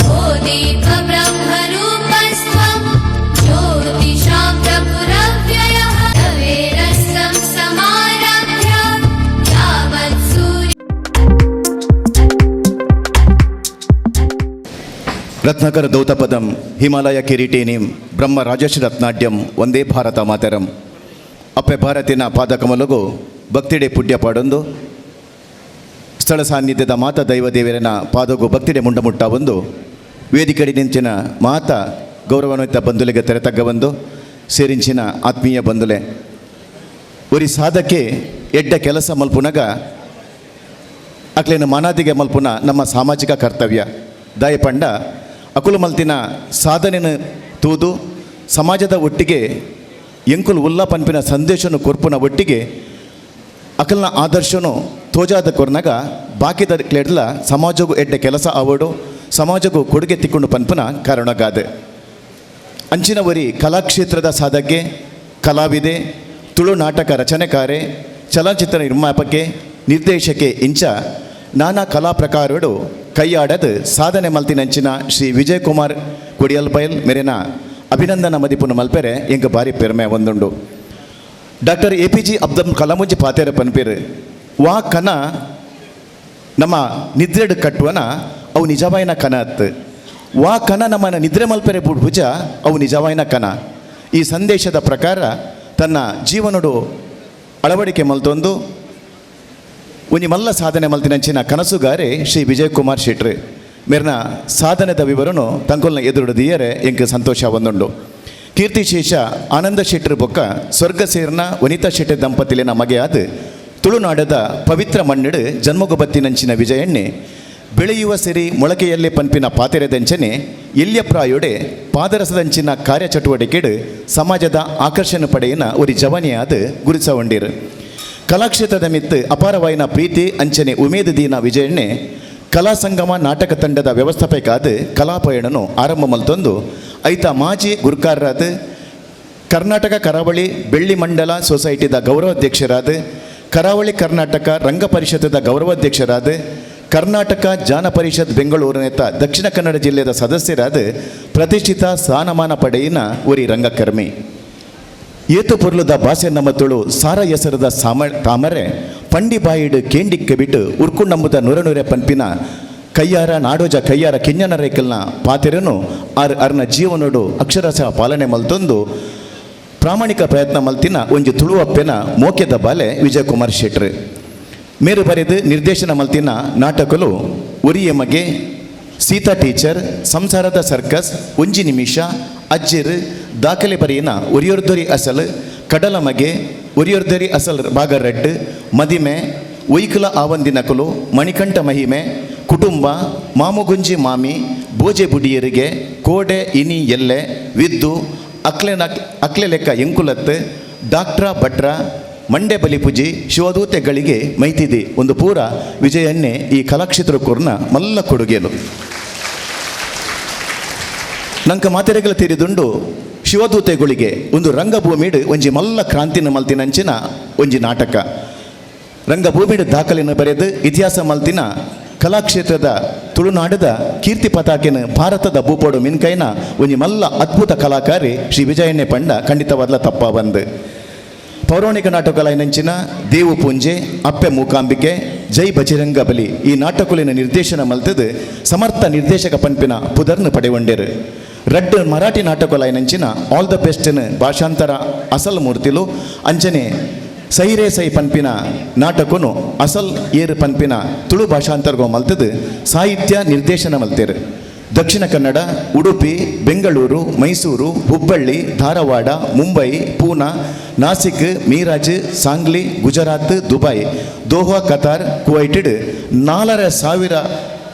ಭೋ ದೀಪ ಬ್ರಹ್ಮರೂಪಸ್ತ್ವಂ ಜ್ಯೋತಿಷಾಂ ಪ್ರಭುರವ್ಯಯಃ ರವೇರಸ್ಸಂ ಸಮಾರಭ್ಯ ಯಾವತ್ ಸೂರ್ಯ ರತ್ನಾಕರ ದೌತಪದಂ ಹಿಮಾಲಯ ಕಿರೀಟಿನಿಂ ಬ್ರಹ್ಮ ರಾಜೇಶ್ ರತ್ನಾಡ್ಯಂ ವಂದೇ ಭಾರತ ಮಾತರಂ. ಅಪ್ಪೆ ಭಾರತಿನ ಪಾದಕಮಲಗು ಭಕ್ತಿಡೆ ಪುಣ್ಯ ಪಾಡೊಂದು ಸ್ಥಳ ಸಾನ್ನಿಧ್ಯದ ಮಾತ ದೈವ ದೇವರನ ಪಾದಗು ಭಕ್ತಿಡೆ ಮುಂಡಮುಟ್ಟ ಒಂದು ವೇದಿಕೆಡಿ ನಿಂಚಿನ ಮಾತ ಗೌರವಾನ್ವಿತ ಬಂಧುಲೆಗೆ ತೆರೆತಗ್ಗ ಬಂದು ಸೇರಿಂಚಿನ ಆತ್ಮೀಯ ಬಂಧುಲೆ, ಒರಿ ಸಾಧಕೆ ಎಡ್ಡ ಕೆಲಸ ಮಲ್ಪುನಗ ಅಕ್ಲೇನ ಮಾನಾದಿಗೆ ಮಲ್ಪುನ ನಮ್ಮ ಸಾಮಾಜಿಕ ಕರ್ತವ್ಯ. ದಾಯಪಂಡ ಅಕುಲು ಮಲ್ತಿನ ಸಾಧನೆಯನ್ನು ತೂದು ಸಮಾಜದ ಒಟ್ಟಿಗೆ ಎಂಕುಲು ಉಲ್ಲ ಪನ್ಪಿನ ಸಂದೇಶನು ಕೊರ್ಪುನ ಒಟ್ಟಿಗೆ ಅಕಲ್ನ ಆದರ್ಶನು ತೋಜಾದ ಕೊರ್ನಗ ಬಾಕಿದ ಕ್ಲೇಡ್ಲ ಸಮಾಜಗೂ ಎಡ್ಡೆ ಕೆಲಸ ಆವಡು ಸಮಾಜಗೂ ಕೊಡುಗೆ ತಿಕ್ಕೊಂಡು ಪನ್ಪುನ ಕಾರಣಗಾದೆ. ಅಂಚಿನ ಒರಿ ಕಲಾಕ್ಷೇತ್ರದ ಸಾಧಕೆ, ಕಲಾವಿದೆ, ತುಳು ನಾಟಕ ರಚನೆಕಾರೆ, ಚಲನಚಿತ್ರ ನಿರ್ಮಾಪಕೆ, ನಿರ್ದೇಶಕೆ ಇಂಚ ನಾನಾ ಕಲಾ ಪ್ರಕಾರಡು ಕೈಯಾಡದು ಸಾಧನೆ ಮಲ್ತಿನಂಚಿನ ಶ್ರೀ ವಿಜಯಕುಮಾರ್ ಕೊಡಿಯಲ್ಬೈಲ್ ಮೇರಿನ ಅಭಿನಂದನ ಮದಿಪುನ ಮಲ್ಪೆರೆ ಎಂಕ ಬಾರಿ ಪೆರ್ಮೆ ಒಂದುಂಡು. Doctor A P J Abdul ಕಲಾಮುಂಜಿ ಪಾತೇರ ಪನ್ಪೇರು, ವಾ ಕನ ನಮ್ಮ ನಿದ್ರೆಡು ಕಟ್ಟುವನ ಅವು ನಿಜವಾಯಿನ ಕನ ಅತ್ತು, ವಾ ಕನ ನಮ್ಮನ ನಿದ್ರೆ ಮಲ್ಪೆರೆ ಭುಜ ಅವು ನಿಜವಾಯಿನ ಕನ. ಈ ಸಂದೇಶದ ಪ್ರಕಾರ ತನ್ನ ಜೀವನಡು ಅಳವಡಿಕೆ ಮಲ್ತೊಂದು ಒಂಜಿ ಮಲ್ಲ ಸಾಧನೆ ಮಲ್ತಿನಂಚಿನ ಕನಸುಗಾರೆ ಶ್ರೀ ವಿಜಯಕುಮಾರ್ ಶೆಟ್ರು ಮೇರ್ನ ಸಾಧನೆದ ವಿವರನು ತಂಕೊಲ್ನ ಎದುರುಡು ದಿಯರೆ ಎಂಕ್ ಸಂತೋಷ ಒಂದುಂಡು. ಕೀರ್ತಿಶೇಷ ಆನಂದ ಶೆಟ್ಟರು ಬೊಕ್ಕ ಸ್ವರ್ಗ ಸೇರ್ನ ವನಿತಾ ಶೆಟ್ಟಿ ದಂಪತಿಲಿನ ಮಗೆಯಾದ ತುಳುನಾಡದ ಪವಿತ್ರ ಮಣ್ಣಿಡು ಜನ್ಮಗೊಬತ್ತಿನಂಚಿನ ವಿಜಯಣ್ಣೆ ಬೆಳೆಯುವ ಸಿರಿ ಮೊಳಕೆಯಲ್ಲೇ ಪನ್ಪಿನ ಪಾತೆರೆದಂಚನೆ ಎಲ್ಯ ಪ್ರಾಯೋಡೆ ಪಾದರಸದಂಚಿನ ಕಾರ್ಯಚಟುವಟಿಕೆಡು ಸಮಾಜದ ಆಕರ್ಷಣೆ ಪಡೆಯಿನ ಒರಿ ಜವನಿಯಾದ ಗುರುಸವಂಡಿರು. ಕಲಾಕ್ಷೇತ್ರದ ಮಿತ್ತು ಅಪಾರವಾಯಿನ ಪ್ರೀತಿ ಅಂಚನೆ ಉಮೇದು ದೀನ ವಿಜಯಣ್ಣೆ ಕಲಾ ಸಂಗಮ ನಾಟಕ ತಂಡದ ವ್ಯವಸ್ಥಾಪಕಾದ ಕಲಾಪಯಣನು ಆರಂಭ ಮಲ್ತೊಂದು ಐತ ಮಾಜಿ ಗುರುಕಾರರಾದ ಕರ್ನಾಟಕ ಕರಾವಳಿ ಬೆಳ್ಳಿ ಮಂಡಲ ಸೊಸೈಟಿದ ಗೌರವಾಧ್ಯಕ್ಷರಾದ ಕರಾವಳಿ ಕರ್ನಾಟಕ ರಂಗ ಪರಿಷತ್ತದ ಗೌರವಾಧ್ಯಕ್ಷರಾದ ಕರ್ನಾಟಕ ಜಾನ ಪರಿಷತ್ ಬೆಂಗಳೂರಿನೇತ ದಕ್ಷಿಣ ಕನ್ನಡ ಜಿಲ್ಲೆಯ ಸದಸ್ಯರಾದ ಪ್ರತಿಷ್ಠಿತ ಸ್ಥಾನಮಾನ ಪಡೆಯಿನ ಒರಿ ರಂಗಕರ್ಮಿ. ಏತು ಪೊರ್ಲುದ ಭಾಷೆ ನಮ್ಮ ತುಳು ಸಾರ ಹೆಸರದ ಸಾಮ ತಾಮರೆ ಪಂಡಿ ಬಾಯಿಡು ಕೇಂಡಿಕ್ಕೆ ಬಿಟ್ಟು ಉರ್ಕುಂಡಂಬುದ ನೂರ ನೂರೆ ಪನ್ಪಿನ ಕೈಯಾರ ನಾಡೋಜ ಕೈಯಾರ ಕಿಂಜನ ರೇಕಲ್ನ ಪಾತೆರನು ಆರ್ ಅರ್ನ ಜೀವನೋಡು ಅಕ್ಷರಶಃ ಪಾಲನೆ ಮಲ್ತೊಂದು ಪ್ರಾಮಾಣಿಕ ಪ್ರಯತ್ನ ಮಲ್ತಿನ ಒಂಜಿ ತುಳುವಪ್ಪೆನ ಮೋಕೆದ ಬಾಲೆ ವಿಜಯಕುಮಾರ್ ಶೆಟ್ರು. ಮೇರು ಬರೆದು ನಿರ್ದೇಶನ ಮಲ್ತಿನ ನಾಟಕಲು ಒರಿಯ ಮಗೆ, ಸೀತಾ ಟೀಚರ್, ಸಂಸಾರದ ಸರ್ಕಸ್, ಒಂಜಿ ನಿಮಿಷ, ಅಜ್ಜಿರ್, ದಾಖಲೆ ಬರೆಯಿನ ಒರಿಯೊರ್ದೊರಿ ಅಸಲ್, ಕಡಲ ಮಗೆ, ಒರಿಯೊರ್ದೊರಿ ಅಸಲ್ ಬಾಗ ರೆಡ್, ಮದಿಮೆ, ಒಯ್ಕುಲ ಆವಂದಿನಕುಲು, ಮಣಿಕಂಠ ಮಹಿಮೆ, ಕುಟುಂಬ, ಮಾಮುಗುಂಜಿ ಮಾಮಿ, ಬೋಜೆ ಬುಡಿಯರಿಗೆ, ಕೋಡೆ ಇನಿ ಎಲ್ಲೆ, ವಿದ್ದು, ಅಕ್ಲೆ ಅಕ್ಲೆ ಲೆಕ್ಕ ಎಂಕುಲತ್ತು, ಡಾಕ್ಟ್ರ ಭಟ್ರ, ಮಂಡೆ ಬಲಿಪುಜಿ, ಶಿವದೂತೆಗಳಿಗೆ ಮೈತಿದಿ ಒಂದು ಪೂರ ವಿಜಯನ್ನೇ ಈ ಕಲಾಕ್ಷೇತ್ರ ಕೊರ್ನ ಮಲ್ಲ ಕೊಡುಗೆಲು. ನಂಕ ಮಾತೆರೆಗಳ ತೀರಿದುಂಡು ಶಿವದೂತೆಗಳಿಗೆ ಒಂದು ರಂಗಭೂಮಿಡು ಒಂಜಿ ಮಲ್ಲ ಕ್ರಾಂತಿನ ಮಲ್ತಿನಂಚಿನ ಒಂಜಿ ನಾಟಕ. ರಂಗಭೂಮಿಡು ದಾಖಲೆಯನ್ನು ಬರೆದು ಇತಿಹಾಸ ಮಲ್ತಿನ ಕಲಾಕ್ಷೇತ್ರದ ತುಳುನಾಡದ ಕೀರ್ತಿ ಪತಾಕೆನ ಭಾರತದ ಭೂಪೋಡು ಮಿನ್ಕೈನ ಒಂಜಿ ಮಲ್ಲ ಅದ್ಭುತ ಕಲಾಕಾರಿ ಶ್ರೀ ವಿಜಯಣ್ಣೆ ಪಂಡ ಖಂಡಿತವಾದ್ಲ ತಪ್ಪ ಬಂದು. ಪೌರಾಣಿಕ ನಾಟಕಲೈನಂಚಿನ ದೇವು ಪೂಂಜೆ, ಅಪ್ಪೆ ಮೂಕಾಂಬಿಕೆ, ಜೈ ಬಜರಂಗ ಬಲಿ ಈ ನಾಟಕಲಿನ ನಿರ್ದೇಶನ ಮಲ್ತದು ಸಮರ್ಥ ನಿರ್ದೇಶಕ ಪನ್ಪಿನ ಪುದರ್ನು ಪಡೆವಂಡೇರು. ರಡ್ಡ್ ಮರಾಠಿ ನಾಟಕಲೈನಂಚಿನ ಆಲ್ the ಬೆಸ್ಟ್ನ ಭಾಷಾಂತರ ಅಸಲ್ ಮೂರ್ತಿಲು ಅಂಚನೆ ಸೈರೇ ಸೈ ಪನ್ಪಿನ ನಾಟಕನು ಅಸಲ್ ಏರು ಪನ್ಪಿನ ತುಳು ಭಾಷಾಂತರಗೋ ಮಲ್ತದು ಸಾಹಿತ್ಯ ನಿರ್ದೇಶನ ಮಲ್ತೇರು. Dakshina Kannada, Udupi, Bengaluru, Mysuru, Hubballi, Dharwad, Mumbai, Poona, Nashik, Miraj, Sangli, Gujarat, Dubai, Doha, Qatar, ಕುವೈಟೆಡ್ 4500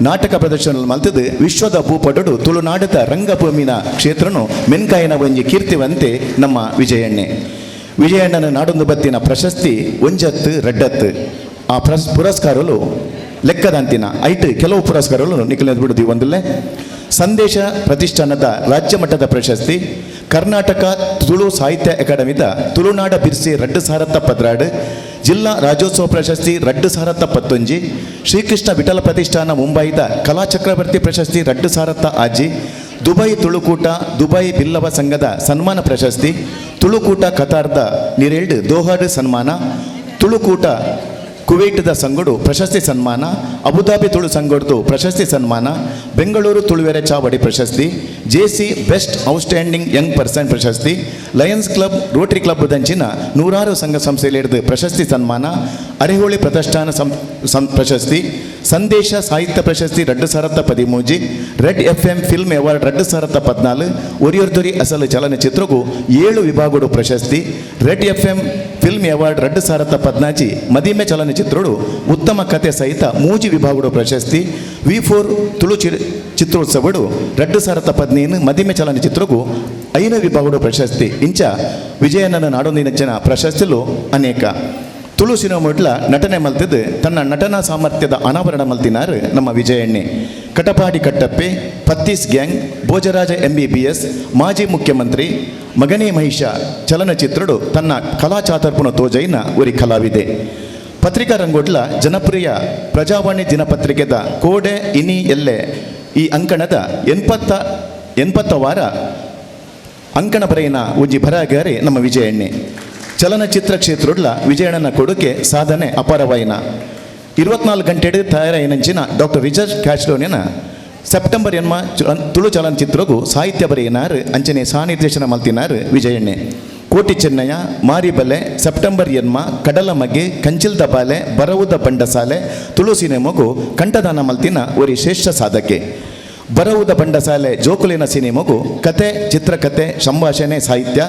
ನಾಟಕ ಪ್ರದರ್ಶನ ಮಲ್ತದು ವಿಶ್ವದ ಭೂಪಟಡು ತುಳುನಾಡದ ರಂಗಭೂಮಿನ ಕ್ಷೇತ್ರನು ಮೆನ್ಕಾಯಿನ ಒಂಜಿ ಕೀರ್ತಿವಂತೆ ನಮ್ಮ ವಿಜಯಣ್ಣೆ. ವಿಜಯಣ್ಣನ ನಾಡೊಂದು ಬತ್ತಿನ ಪ್ರಶಸ್ತಿ ಒಂಜತ್ತು ರಡ್ಡತ್ತು ಆ ಪುರಸ್ಕಾರಲು ಲೆಕ್ಕದಂತಿನ ಐಟ್ ಕೆಲವು ಪುರಸ್ಕಾರಗಳು ನಿಖಲ ಬಿಡುದಿ. ಒಂದಲ್ಲೇ ಸಂದೇಶ ಪ್ರತಿಷ್ಠಾನದ ರಾಜ್ಯ ಮಟ್ಟದ ಪ್ರಶಸ್ತಿ, ಕರ್ನಾಟಕ ತುಳು ಸಾಹಿತ್ಯ ಅಕಾಡೆಮಿದ ತುಳುನಾಡ ಬಿರ್ಸಿ 2012, ಜಿಲ್ಲಾ ರಾಜ್ಯೋತ್ಸವ ಪ್ರಶಸ್ತಿ 2011, ಶ್ರೀಕೃಷ್ಣ ವಿಠಲ ಪ್ರತಿಷ್ಠಾನ ಮುಂಬೈದ ಕಲಾ ಚಕ್ರವರ್ತಿ ಪ್ರಶಸ್ತಿ 2006, ದುಬೈ ತುಳುಕೂಟ, ದುಬೈ ಬಿಲ್ಲವ ಸಂಘದ ಸನ್ಮಾನ ಪ್ರಶಸ್ತಿ, ತುಳುಕೂಟ ಕತಾರ್ದ ನಿರೇಲ್ಡ್ ದೋಹಾಡ್ ಸನ್ಮಾನ, ತುಳುಕೂಟ ಕುವೈಟ್ದ ಸಂಗಡು ಪ್ರಶಸ್ತಿ ಸನ್ಮಾನ, ಅಬುದಾಬಿ ತುಳು ಸಂಗಡ್ದು ಪ್ರಶಸ್ತಿ ಸನ್ಮಾನ, ಬೆಂಗಳೂರು ತುಳುವೆರೆ ಚಾವಡಿ ಪ್ರಶಸ್ತಿ, JC best outstanding young person ಪ್ರಶಸ್ತಿ, Lions club, Rotary club ದಂಚಿನ ನೂರಾರು ಸಂಘ ಸಂಸ್ಥೆಯಲ್ಲಿ ಪ್ರಶಸ್ತಿ ಸನ್ಮಾನ, ಅರೆಹೋಳಿ ಪ್ರತಿಷ್ಠಾನ ಸಂ ಸಂ ಪ್ರಶಸ್ತಿ, ಸಂದೇಶ ಸಾಹಿತ್ಯ ಪ್ರಶಸ್ತಿ 2013, red FM film award 2014, ಒರಿಯೊರ್ದೊರಿ ಅಸಲು ಚಲನಚಿತ್ರಗೂ 7 ವಿಭಾಗಡು ಪ್ರಶಸ್ತಿ, red FM film award 2014 ಮದಿಮೆ ಚಲನಚಿತ್ರಡು ಉತ್ತಮ ಕತೆ ಸಹಿತ 3 ವಿಭಾಗಡು ಪ್ರಶಸ್ತಿ, V4 Tulu ಚಿತ್ರೋತ್ಸವಡು 2015 ಮದಿಮೆ ಚಲನಚಿತ್ರಗೂ 5 ವಿಭಾಗಡು ಪ್ರಶಸ್ತಿ. ಇಂಚ ವಿಜಯನನ ನಾಡೊಂದಿನಂಚಿನ ಪ್ರಶಸ್ತಿಲು ಅನೇಕ. ತುಳು ಸಿನಿಮಾಡ್ಲ ನಟನೆ ಮಲ್ತಿದ್ದು ತನ್ನ ನಟನಾ ಸಾಮರ್ಥ್ಯದ ಅನಾವರಣ ಮಲ್ತಿನಾರು ನಮ್ಮ ವಿಜಯಣ್ಣೆ. ಕಟಪಾಡಿ ಕಟ್ಟಪ್ಪೆ, ಪತ್ತೀಸ್ ಗ್ಯಾಂಗ್, ಭೋಜರಾಜ MBBS, ಮಾಜಿ ಮುಖ್ಯಮಂತ್ರಿ, ಮಗನೇ ಮಹಿಷ ಚಲನಚಿತ್ರಡು ತನ್ನ ಕಲಾಚಾತರ್ಪುಣ ತೋಜೈನ ಒರಿ ಕಲಾವಿದೆ. ಪತ್ರಿಕಾ ರಂಗೋಡ್ಲ ಜನಪ್ರಿಯ ಪ್ರಜಾವಾಣಿ ದಿನಪತ್ರಿಕೆದ ಕೋಡೆ ಇನಿ ಎಲ್ಲೆ ಈ ಅಂಕಣದ 80 ವಾರ ಅಂಕಣ ಬರೆಯಿನ ಒಂಜಿ ಬರಹಗಾರೆ ನಮ್ಮ ವಿಜಯಣ್ಣೆ. ಚಲನಚಿತ್ರ ಕ್ಷೇತ್ರಡ್ಲ ವಿಜಯಣ್ಣನ ಕೊಡುಗೆ ಸಾಧನೆ ಅಪಾರವಾಯಿನ. 24 ಗಂಟೆ ತಯಾರಾಯಿನಂಚಿನ ಡಾಕ್ಟರ್ ರಿಚರ್ಡ್ ಕ್ಯಾಚ್ಲೋನಿನ ಸೆಪ್ಟೆಂಬರ್ ಎನ್ಮ ತುಳು ಚಲನಚಿತ್ರಗೂ ಸಾಹಿತ್ಯ ಬರೆಯಿನಾರು ಅಂಚನೆ ಸಹ ನಿರ್ದೇಶನ ಮಲ್ತಿನಾರು ವಿಜಯಣ್ಣೆ. ಕೋಟಿ ಚೆನ್ನಯ್ಯ, ಮಾರಿಬಲೆ, ಸೆಪ್ಟೆಂಬರ್ ಎನ್ಮ, ಕಡಲ ಮಗೆ, ಕಂಚಿಲ್ದ ಬಾಲೆ, ಬರವುದ ಬಂಡಸಾಲೆ ತುಳು ಸಿನಿಮಾಗೂ ಕಂಠದಾನ ಮಲ್ತಿನ ಒರಿ ಶ್ರೇಷ್ಠ ಸಾಧಕೆ. ಬರವುದ ಬಂಡಸಾಲೆ ಜೋಕುಲಿನ ಸಿನಿಮಾಗೂ ಕತೆ, ಚಿತ್ರಕತೆ, ಸಂಭಾಷಣೆ ಸಾಹಿತ್ಯ,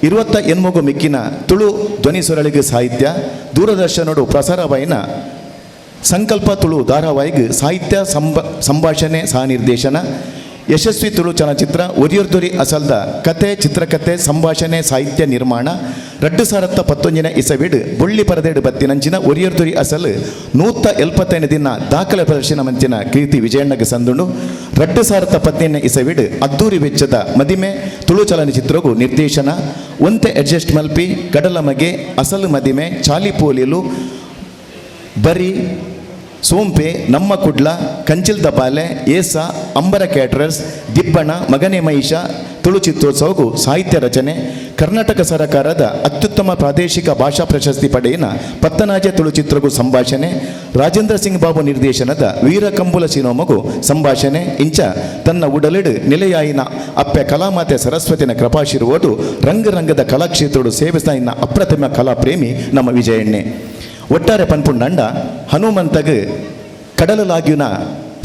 28 ಮಿಕ್ಕಿನ ತುಳು ಧ್ವನಿ ಸುರಳಿಗೆ ಸಾಹಿತ್ಯ, ದೂರದರ್ಶನಡು ಪ್ರಸಾರವಾಯಿನ ಸಂಕಲ್ಪ ತುಳು ಧಾರಾವಾಹಿಗೆ ಸಾಹಿತ್ಯ ಸಂಭಾಷಣೆ ಸಹ ನಿರ್ದೇಶನ, ಯಶಸ್ವಿ ತುಳು ಚಲನಚಿತ್ರ ಒರಿಯೊರ್ದೊರಿ ಅಸಲ್ದ ಕತೆ, ಚಿತ್ರಕತೆ, ಸಂಭಾಷಣೆ, ಸಾಹಿತ್ಯ ನಿರ್ಮಾಣ. 2019 ಇಸವಿಡ್ ಬೊಳ್ಳಿ ಪರದೇಡು ಬತ್ತಿನಂಚಿನ ಒರಿಯೊರ್ದೊರಿ ಅಸಲ್ 175 ದಿನ ದಾಖಲೆ ಪ್ರದರ್ಶನ ಮಂಚಿನ ಕೀರ್ತಿ ವಿಜಯಣ್ಣಗೆ ಸಂದುಂಡು. 2015 ಇಸವಿಡ್ ಅದ್ದೂರಿ ವೆಚ್ಚದ ಮದಿಮೆ ತುಳು ಚಲನಚಿತ್ರಗೂ ನಿರ್ದೇಶನ, ಒಂತೆ ಅಡ್ಜಸ್ಟ್ ಮಲ್ಪಿ, ಕಡಲ ಮಗೆ, ಅಸಲು ಮದಿಮೆ, ಚಾಲಿಪೋಲಿಲು, ಬರಿ ಸೋಂಪೆ, ನಮ್ಮ ಕುಡ್ಲ, ಕಂಚಿಲ್ ದಬಾಲೆ, ಏಸ, ಅಂಬರ ಕ್ಯಾಟರರ್ಸ್, ದಿಬ್ಬಣ, ಮಗನೇ ಮಹಿಷ ತುಳು ಚಿತ್ರೋತ್ಸವಕ್ಕೂ ಸಾಹಿತ್ಯ ರಚನೆ, Karnataka ಸರಕಾರದ ಅತ್ಯುತ್ತಮ ಪ್ರಾದೇಶಿಕ ಭಾಷಾ ಪ್ರಶಸ್ತಿ ಪಡೆಯಿನ ಪತ್ತನಾಜೆ ತುಳು ಚಿತ್ರಗೂ ಸಂಭಾಷಣೆ, ರಾಜೇಂದ್ರ ಸಿಂಗ್ ಬಾಬು ನಿರ್ದೇಶನದ ವೀರಕಂಬುಲ ಸಿನೋಮಗು ಸಂಭಾಷಣೆ ಇಂಚ ತನ್ನ ಉಡಲಿಡು ನಿಲೆಯಾಯಿನ ಅಪ್ಪೆ ಕಲಾಮಾತೆ ಸರಸ್ವತಿನ ಕೃಪಾಶಿರುವುದು ರಂಗರಂಗದ ಕಲಾಕ್ಷೇತ್ರಡು ಸೇವಿಸಾಯಿನ ಅಪ್ರತಿಮ ಕಲಾಪ್ರೇಮಿ ನಮ್ಮ ವಿಜಯಣ್ಣೆ. ಒಟ್ಟಾರೆ ಪನ್ಪುಂಡಂಡ ಹನುಮಂತಗ್ ಕಡಲಲಾಗ್ಯುನ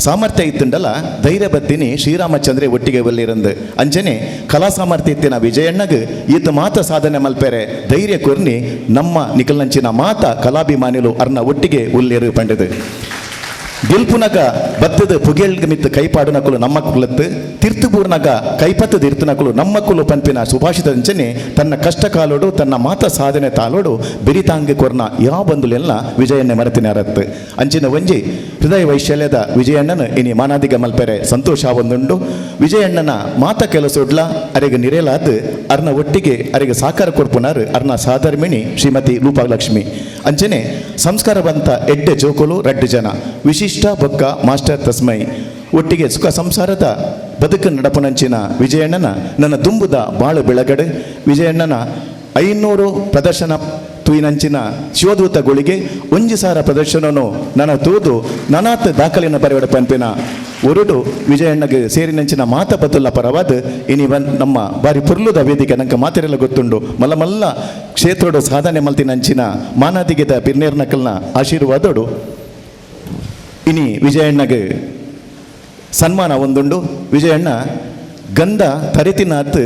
ಸಾಮರ್ಥ್ಯ ಇತ್ತುಂಡಲ ಧೈರ್ಯ ಬತ್ತಿನಿ ಶ್ರೀರಾಮಚಂದ್ರೆ ಒಟ್ಟಿಗೆ ಒಲ್ಲಿರಂದು ಅಂಚನೆ ಕಲಾ ಸಾಮರ್ಥ್ಯ ಇತ್ತಿನ ವಿಜಯಣ್ಣಗ್ ಈತ ಮಾತ ಸಾಧನೆ ಮಲ್ಪೆರೆ ಧೈರ್ಯ ಕೊರ್ನಿ ನಮ್ಮ ನಿಕಲ್ನಂಚಿನ ಮಾತ ಕಲಾಭಿಮಾನಿಲು ಅರ್ನ ಒಟ್ಟಿಗೆ ಉಲ್ಲೇರು ಪಂಡದು. ಗೆಲ್ಪುನಗ ಬತ್ತದ ಪುಗೆಲ್ಗ ಮಿತ್ತು ಕೈಪಾಡುನಕುಲು ನಮ್ಮ ಕುಲತ್ತು, ತಿರ್ತುಬೂರ್ನಗ ಕೈಪತ್ತದ ಇರ್ತುನಕುಲು ನಮ್ಮ ಕುಲು ಪನ್ಪಿನ ಸುಭಾಷಿತ ಅಂಚನೆ ತನ್ನ ಕಷ್ಟ ಕಾಲೋಡು ತನ್ನ ಮಾತ ಸಾಧನೆ ತಾಲೋಡು ಬೆರಿತಾಂಗಿ ಕೊರ್ನ ಯಾವ ಬಂದುಲೆಲ್ಲ ವಿಜಯಣ್ಣೆ ಮರತಿನ ಅರತ್ತು. ಅಂಚಿನ ಒಂಜಿ ಹೃದಯ ವೈಶಲ್ಯದ ವಿಜಯಣ್ಣನ ಇನಿ ಮಾನಾದಿಗ ಮಲ್ಪೆರೆ ಸಂತೋಷ ಒಂದುಂಡು. ವಿಜಯಣ್ಣನ ಮಾತ ಕೆಲಸೊಡ್ಲ ಅರೆಗೆ ನಿರೇಲಾದ ಅರ್ನ ಒಟ್ಟಿಗೆ ಅರೆಗೆ ಸಾಕಾರ ಕೊರ್ಪುನಾರು ಅರ್ನ ಸಾಧರ್ಮಿಣಿ ಶ್ರೀಮತಿ ರೂಪಾಲಕ್ಷ್ಮಿ. ಅಂಚನೆ ಸಂಸ್ಕಾರವಂತ ಎಡ್ಡೆ ಜೋಕುಲು ರಡ್ಡು ಜನ ವಿಶಿಷ್ಟ ಬೊಕ್ಕ ಮಾಸ್ಟರ್ ತಸ್ಮೈ ಒಟ್ಟಿಗೆ ಸುಖ ಸಂಸಾರದ ಬದುಕು ನಡಪುನಂಚಿನ ವಿಜಯಣ್ಣನ ನನ್ನ ದುಂಬುದ ಬಾಳು ಬೆಳಗಡೆ. ವಿಜಯಣ್ಣನ 500 ಪ್ರದರ್ಶನ ತೂಯಿನಂಚಿನ ಶಿವದೂತ ಗಳಿಗೆ ಒಂಜಿ ಸಾರ ಪ್ರದರ್ಶನನು ನನ್ನ ತೂದು ನನಾತ್ ದಾಖಲಿನ ಬರೆಯಡ ಪಂಪಿನ ಒರುಡು ವಿಜಯಣ್ಣಗೆ ಸೇರಿನಂಚಿನ ಮಾತ ಬದುಲ್ಲ ಪರವಾದ ಇನಿ ಬನ್ ನಮ್ಮ ಬಾರಿ ಪುರ್ಲುದ ವೇದಿಕೆ ನಂಗೆ ಮಾತಿರೆಲ್ಲ ಗೊತ್ತುಂಡು. ಮಲ್ಲ ಮಲ್ಲ ಕ್ಷೇತ್ರೋಡು ಸಾಧನೆ ಮಲ್ತಿನಂಚಿನ ಮಾನಾದಿಗೆದ ಬಿರ್ನೇರ್ನಕಲ್ನ ಆಶೀರ್ವಾದೋಡು ಇನಿ ವಿಜಯಣ್ಣಗೆ ಸನ್ಮಾನ ಒಂದುಂಡು. ವಿಜಯಣ್ಣ ಗಂಧ ತರಿತಿನಾತ್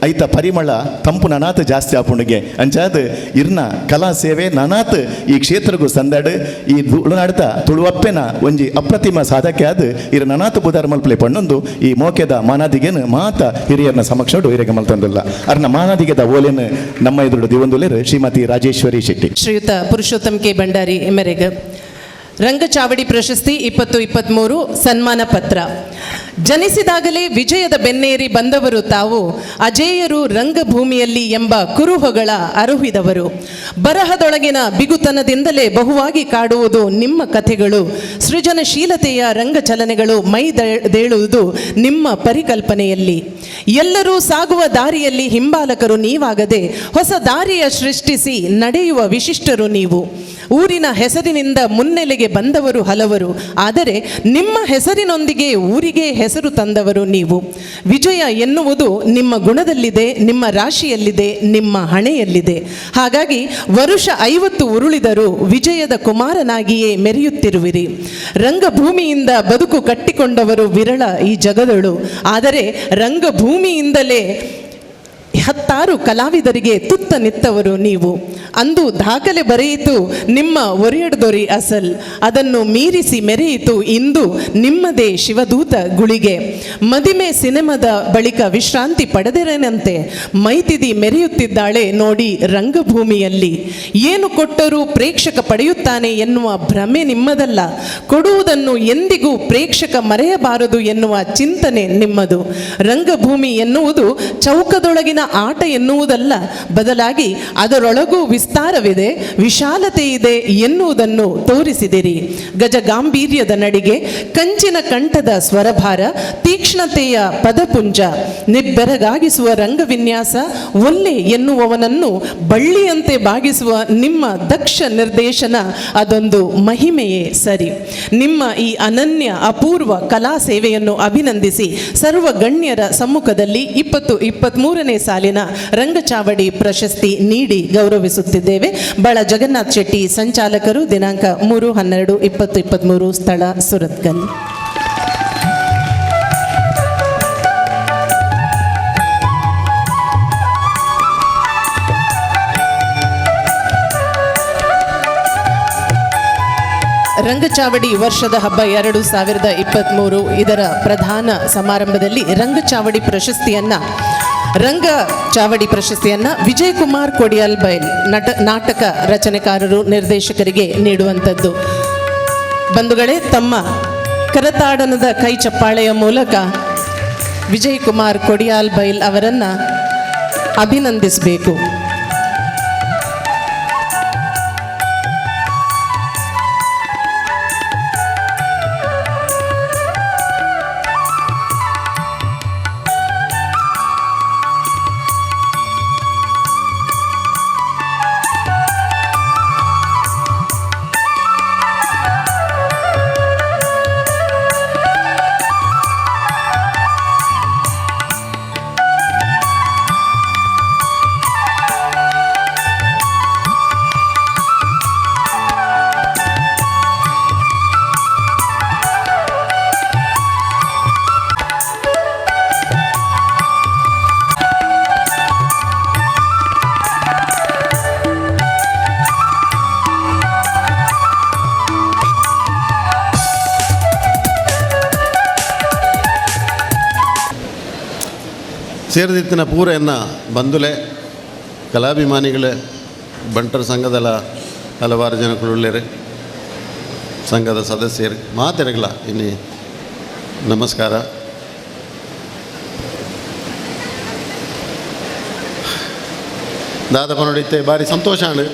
ಐತ ಪರಿಮಳ ತಂಪು ನನಾತ್ ಜಾಸ್ತಿ ಆಪುಂಡಿಗೆ ಅಂಚಾದ್ ಇರ್ನ ಕಲಾ ಸೇವೆ ನನಾತ್ ಈ ಕ್ಷೇತ್ರಗೂ ಸಂದಾಡು ಈ ತುಳುನಾಡ್ತ ತುಳುವಪ್ಪೆನ ಒಂಜಿ ಅಪ್ರತಿಮ ಸಾಧಕೆ ಆದ್ ಇರ್ ನನಾತ್ ಬುದಾರ್ ಮಲ್ಪಲೆ ಪಣ್ಣೊಂದು ಈ ಮೋಕೆದ ಮಾನಾದಿಗೆನು ಮಾತ ಹಿರಿಯರ್ನ ಸಮಕ್ಷೋಡು ಹಿರಿಯ ಮಲ್ತಂದಿಲ್ಲ. ಅರ್ನ ಮಾನಾದಿಗೆದ ಓಲೆನು ನಮ್ಮ ಎದುರು ದಿವಂದುಲೇರು ಶ್ರೀಮತಿ ರಾಜೇಶ್ವರಿ ಶೆಟ್ಟಿ. ಶ್ರೀಯುತ ಪುರುಷೋತ್ತಮ್ ಕೆ ಭಂಡಾರಿ ಎಮೆರೆಗ್ ರಂಗಚಾವಡಿ ಪ್ರಶಸ್ತಿ 2023 ಸನ್ಮಾನ ಪತ್ರ. ಜನಿಸಿದಾಗಲೇ ವಿಜಯದ ಬೆನ್ನೇರಿ ಬಂದವರು ತಾವು, ಅಜೇಯರು ರಂಗಭೂಮಿಯಲ್ಲಿ ಎಂಬ ಕುರುಹುಗಳ ಅರುಹಿದವರು. ಬರಹದೊಳಗಿನ ಬಿಗುತನದಿಂದಲೇ ಬಹುವಾಗಿ ಕಾಡುವುದು ನಿಮ್ಮ ಕಥೆಗಳು, ಸೃಜನಶೀಲತೆಯ ರಂಗಚಲನೆಗಳು ಮೈದೇಳುವುದು ನಿಮ್ಮ ಪರಿಕಲ್ಪನೆಯಲ್ಲಿ. ಎಲ್ಲರೂ ಸಾಗುವ ದಾರಿಯಲ್ಲಿ ಹಿಂಬಾಲಕರು ನೀವಾಗದೆ ಹೊಸ ದಾರಿಯ ಸೃಷ್ಟಿಸಿ ನಡೆಯುವ ವಿಶಿಷ್ಟರು ನೀವು. ಊರಿನ ಹೆಸರಿನಿಂದ ಮುನ್ನೆಲೆಗೆ ಬಂದವರು ಹಲವರು, ಆದರೆ ನಿಮ್ಮ ಹೆಸರಿನೊಂದಿಗೆ ಊರಿಗೆ ಹೆಸರು ತಂದವರು ನೀವು. ವಿಜಯ ಎನ್ನುವುದು ನಿಮ್ಮ ಗುಣದಲ್ಲಿದೆ, ನಿಮ್ಮ ರಾಶಿಯಲ್ಲಿದೆ, ನಿಮ್ಮ ಹಣೆಯಲ್ಲಿದೆ. ಹಾಗಾಗಿ ವರುಷ 50 ಉರುಳಿದರೂ ವಿಜಯದ ಕುಮಾರನಾಗಿಯೇ ಮೆರೆಯುತ್ತಿರುವಿರಿ. ರಂಗಭೂಮಿಯಿಂದ ಬದುಕು ಕಟ್ಟಿಕೊಂಡವರು ವಿರಳ ಈ ಜಗದಳು, ಆದರೆ ರಂಗಭೂಮಿಯಿಂದಲೇ 10 ಕಲಾವಿದರಿಗೆ ತುತ್ತ ನಿತ್ತವರು ನೀವು. ಅಂದು ದಾಖಲೆ ಬರೆಯಿತು ನಿಮ್ಮ ಒರೆಯಡ್ದೊರಿ ಅಸಲ್, ಅದನ್ನು ಮೀರಿಸಿ ಮೆರೆಯಿತು ಇಂದು ನಿಮ್ಮದೇ ಶಿವದೂತ ಗುಳಿಗೆ. ಮದಿಮೆ ಸಿನಿಮಾದ ಬಳಿಕ ವಿಶ್ರಾಂತಿ ಪಡೆದಿರೇನಂತೆ ಮೈತಿದಿ ಮೆರೆಯುತ್ತಿದ್ದಾಳೆ ನೋಡಿ ರಂಗಭೂಮಿಯಲ್ಲಿ. ಏನು ಕೊಟ್ಟರೂ ಪ್ರೇಕ್ಷಕ ಪಡೆಯುತ್ತಾನೆ ಎನ್ನುವ ಭ್ರಮೆ ನಿಮ್ಮದಲ್ಲ, ಕೊಡುವುದನ್ನು ಎಂದಿಗೂ ಪ್ರೇಕ್ಷಕ ಮರೆಯಬಾರದು ಎನ್ನುವ ಚಿಂತನೆ ನಿಮ್ಮದು. ರಂಗಭೂಮಿ ಎನ್ನುವುದು ಚೌಕದೊಳಗಿನ ಆಟ ಎನ್ನುವುದಲ್ಲ, ಬದಲಾಗಿ ಅದರೊಳಗೂ ವಿಸ್ತಾರವಿದೆ, ವಿಶಾಲತೆ ಇದೆ ಎನ್ನುವುದನ್ನು ತೋರಿಸಿದಿರಿ. ಗಜಗಾಂಭೀರ್ಯದ ನಡಿಗೆ, ಕಂಚಿನ ಕಂಠದ ಸ್ವರಭಾರ, ತೀಕ್ಷ್ಣತೆಯ ಪದಪುಂಜ, ನಿಬ್ಬೆರಗಾಗಿಸುವ ರಂಗವಿನ್ಯಾಸ, ಒಲ್ಲೆ ಎನ್ನುವವನನ್ನು ಬಳ್ಳಿಯಂತೆ ಬಾಗಿಸುವ ನಿಮ್ಮ ದಕ್ಷ ನಿರ್ದೇಶನ ಅದೊಂದು ಮಹಿಮೆಯೇ ಸರಿ. ನಿಮ್ಮ ಈ ಅನನ್ಯ ಅಪೂರ್ವ ಕಲಾ ಸೇವೆಯನ್ನು ಅಭಿನಂದಿಸಿ ಸರ್ವ ಗಣ್ಯರ ಸಮ್ಮುಖದಲ್ಲಿ 2023ನೇ ಸಾಲಿನ ರಂಗಚಾವಡಿ ಪ್ರಶಸ್ತಿ ನೀಡಿ ಗೌರವಿಸುತ್ತಿದ್ದೇವೆ. ಬಾಳ ಜಗನ್ನಾಥ್ ಶೆಟ್ಟಿ ಸಂಚಾಲಕರು, ದಿನಾಂಕ 3/12/2023, ಸ್ಥಳ ಸುರತ್ಕಲ್. ರಂಗಚಾವಡಿ ವರ್ಷದ ಹಬ್ಬ 2023 ಇದರ ಪ್ರಧಾನ ಸಮಾರಂಭದಲ್ಲಿ ರಂಗಚಾವಡಿ ಪ್ರಶಸ್ತಿಯನ್ನ ವಿಜಯ್ ಕುಮಾರ್ ಕೊಡಿಯಾಲ್ ಬೈಲ್ ನಾಟಕ ರಚನೆಕಾರರು ನಿರ್ದೇಶಕರಿಗೆ ನೀಡುವಂಥದ್ದು. ಬಂಧುಗಳೇ, ತಮ್ಮ ಕರತಾಡನದ ಕೈ ಚಪ್ಪಾಳೆಯ ಮೂಲಕ ವಿಜಯ್ ಕುಮಾರ್ ಕೊಡಿಯಾಲ್ ಬೈಲ್ ಅವರನ್ನು ಅಭಿನಂದಿಸಬೇಕು. ಸೇರಿದಿತ್ತಿನ ಪೂರೆಯನ್ನು ಬಂಧುಲೆ ಕಲಾಭಿಮಾನಿಗಳೇ ಬಂಟರ ಸಂಘದಲ್ಲ ಹಲವಾರು ಜನಕ್ಕುಳ್ಳೇರು ಸಂಘದ ಸದಸ್ಯರು ಮಾತಿರಗಲ ಇನ್ನು ನಮಸ್ಕಾರ. ದಾದಪ್ಪ ನೋಡಿತ್ತೆ ಭಾರಿ ಸಂತೋಷ ಅಣ್ಣ.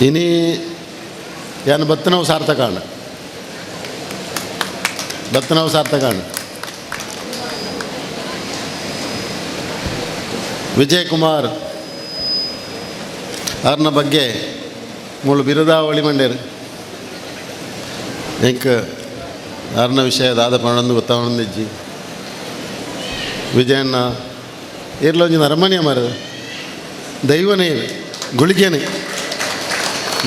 ಇನಿ ಯಾನು ಬತ್ತನವು ಸಾರ್ಥಕ ಅಣ್ಣ, ಬತ್ತನವು ಸಾರ್ಥಕ ಅಣ್ಣ. ವಿಜಯಕುಮಾರ್ ಅವ್ರನ್ನ ಬಗ್ಗೆ ಮುಳು ಬಿರುದಾವಳಿ ಮಂಡೇರು ಎಂಕ್ ಅರ್ನ ವಿಷಯ ದಾದ ಪಣಂದು ಗೊತ್ತಾವಣಂದಿಜ್ಜಿ. ವಿಜಯಣ್ಣ ಇರ್ಲೊಂಜಿ ನರಮನೆಯ ಮರದ ದೈವನೇ ಗುಳಿಗೆನೆ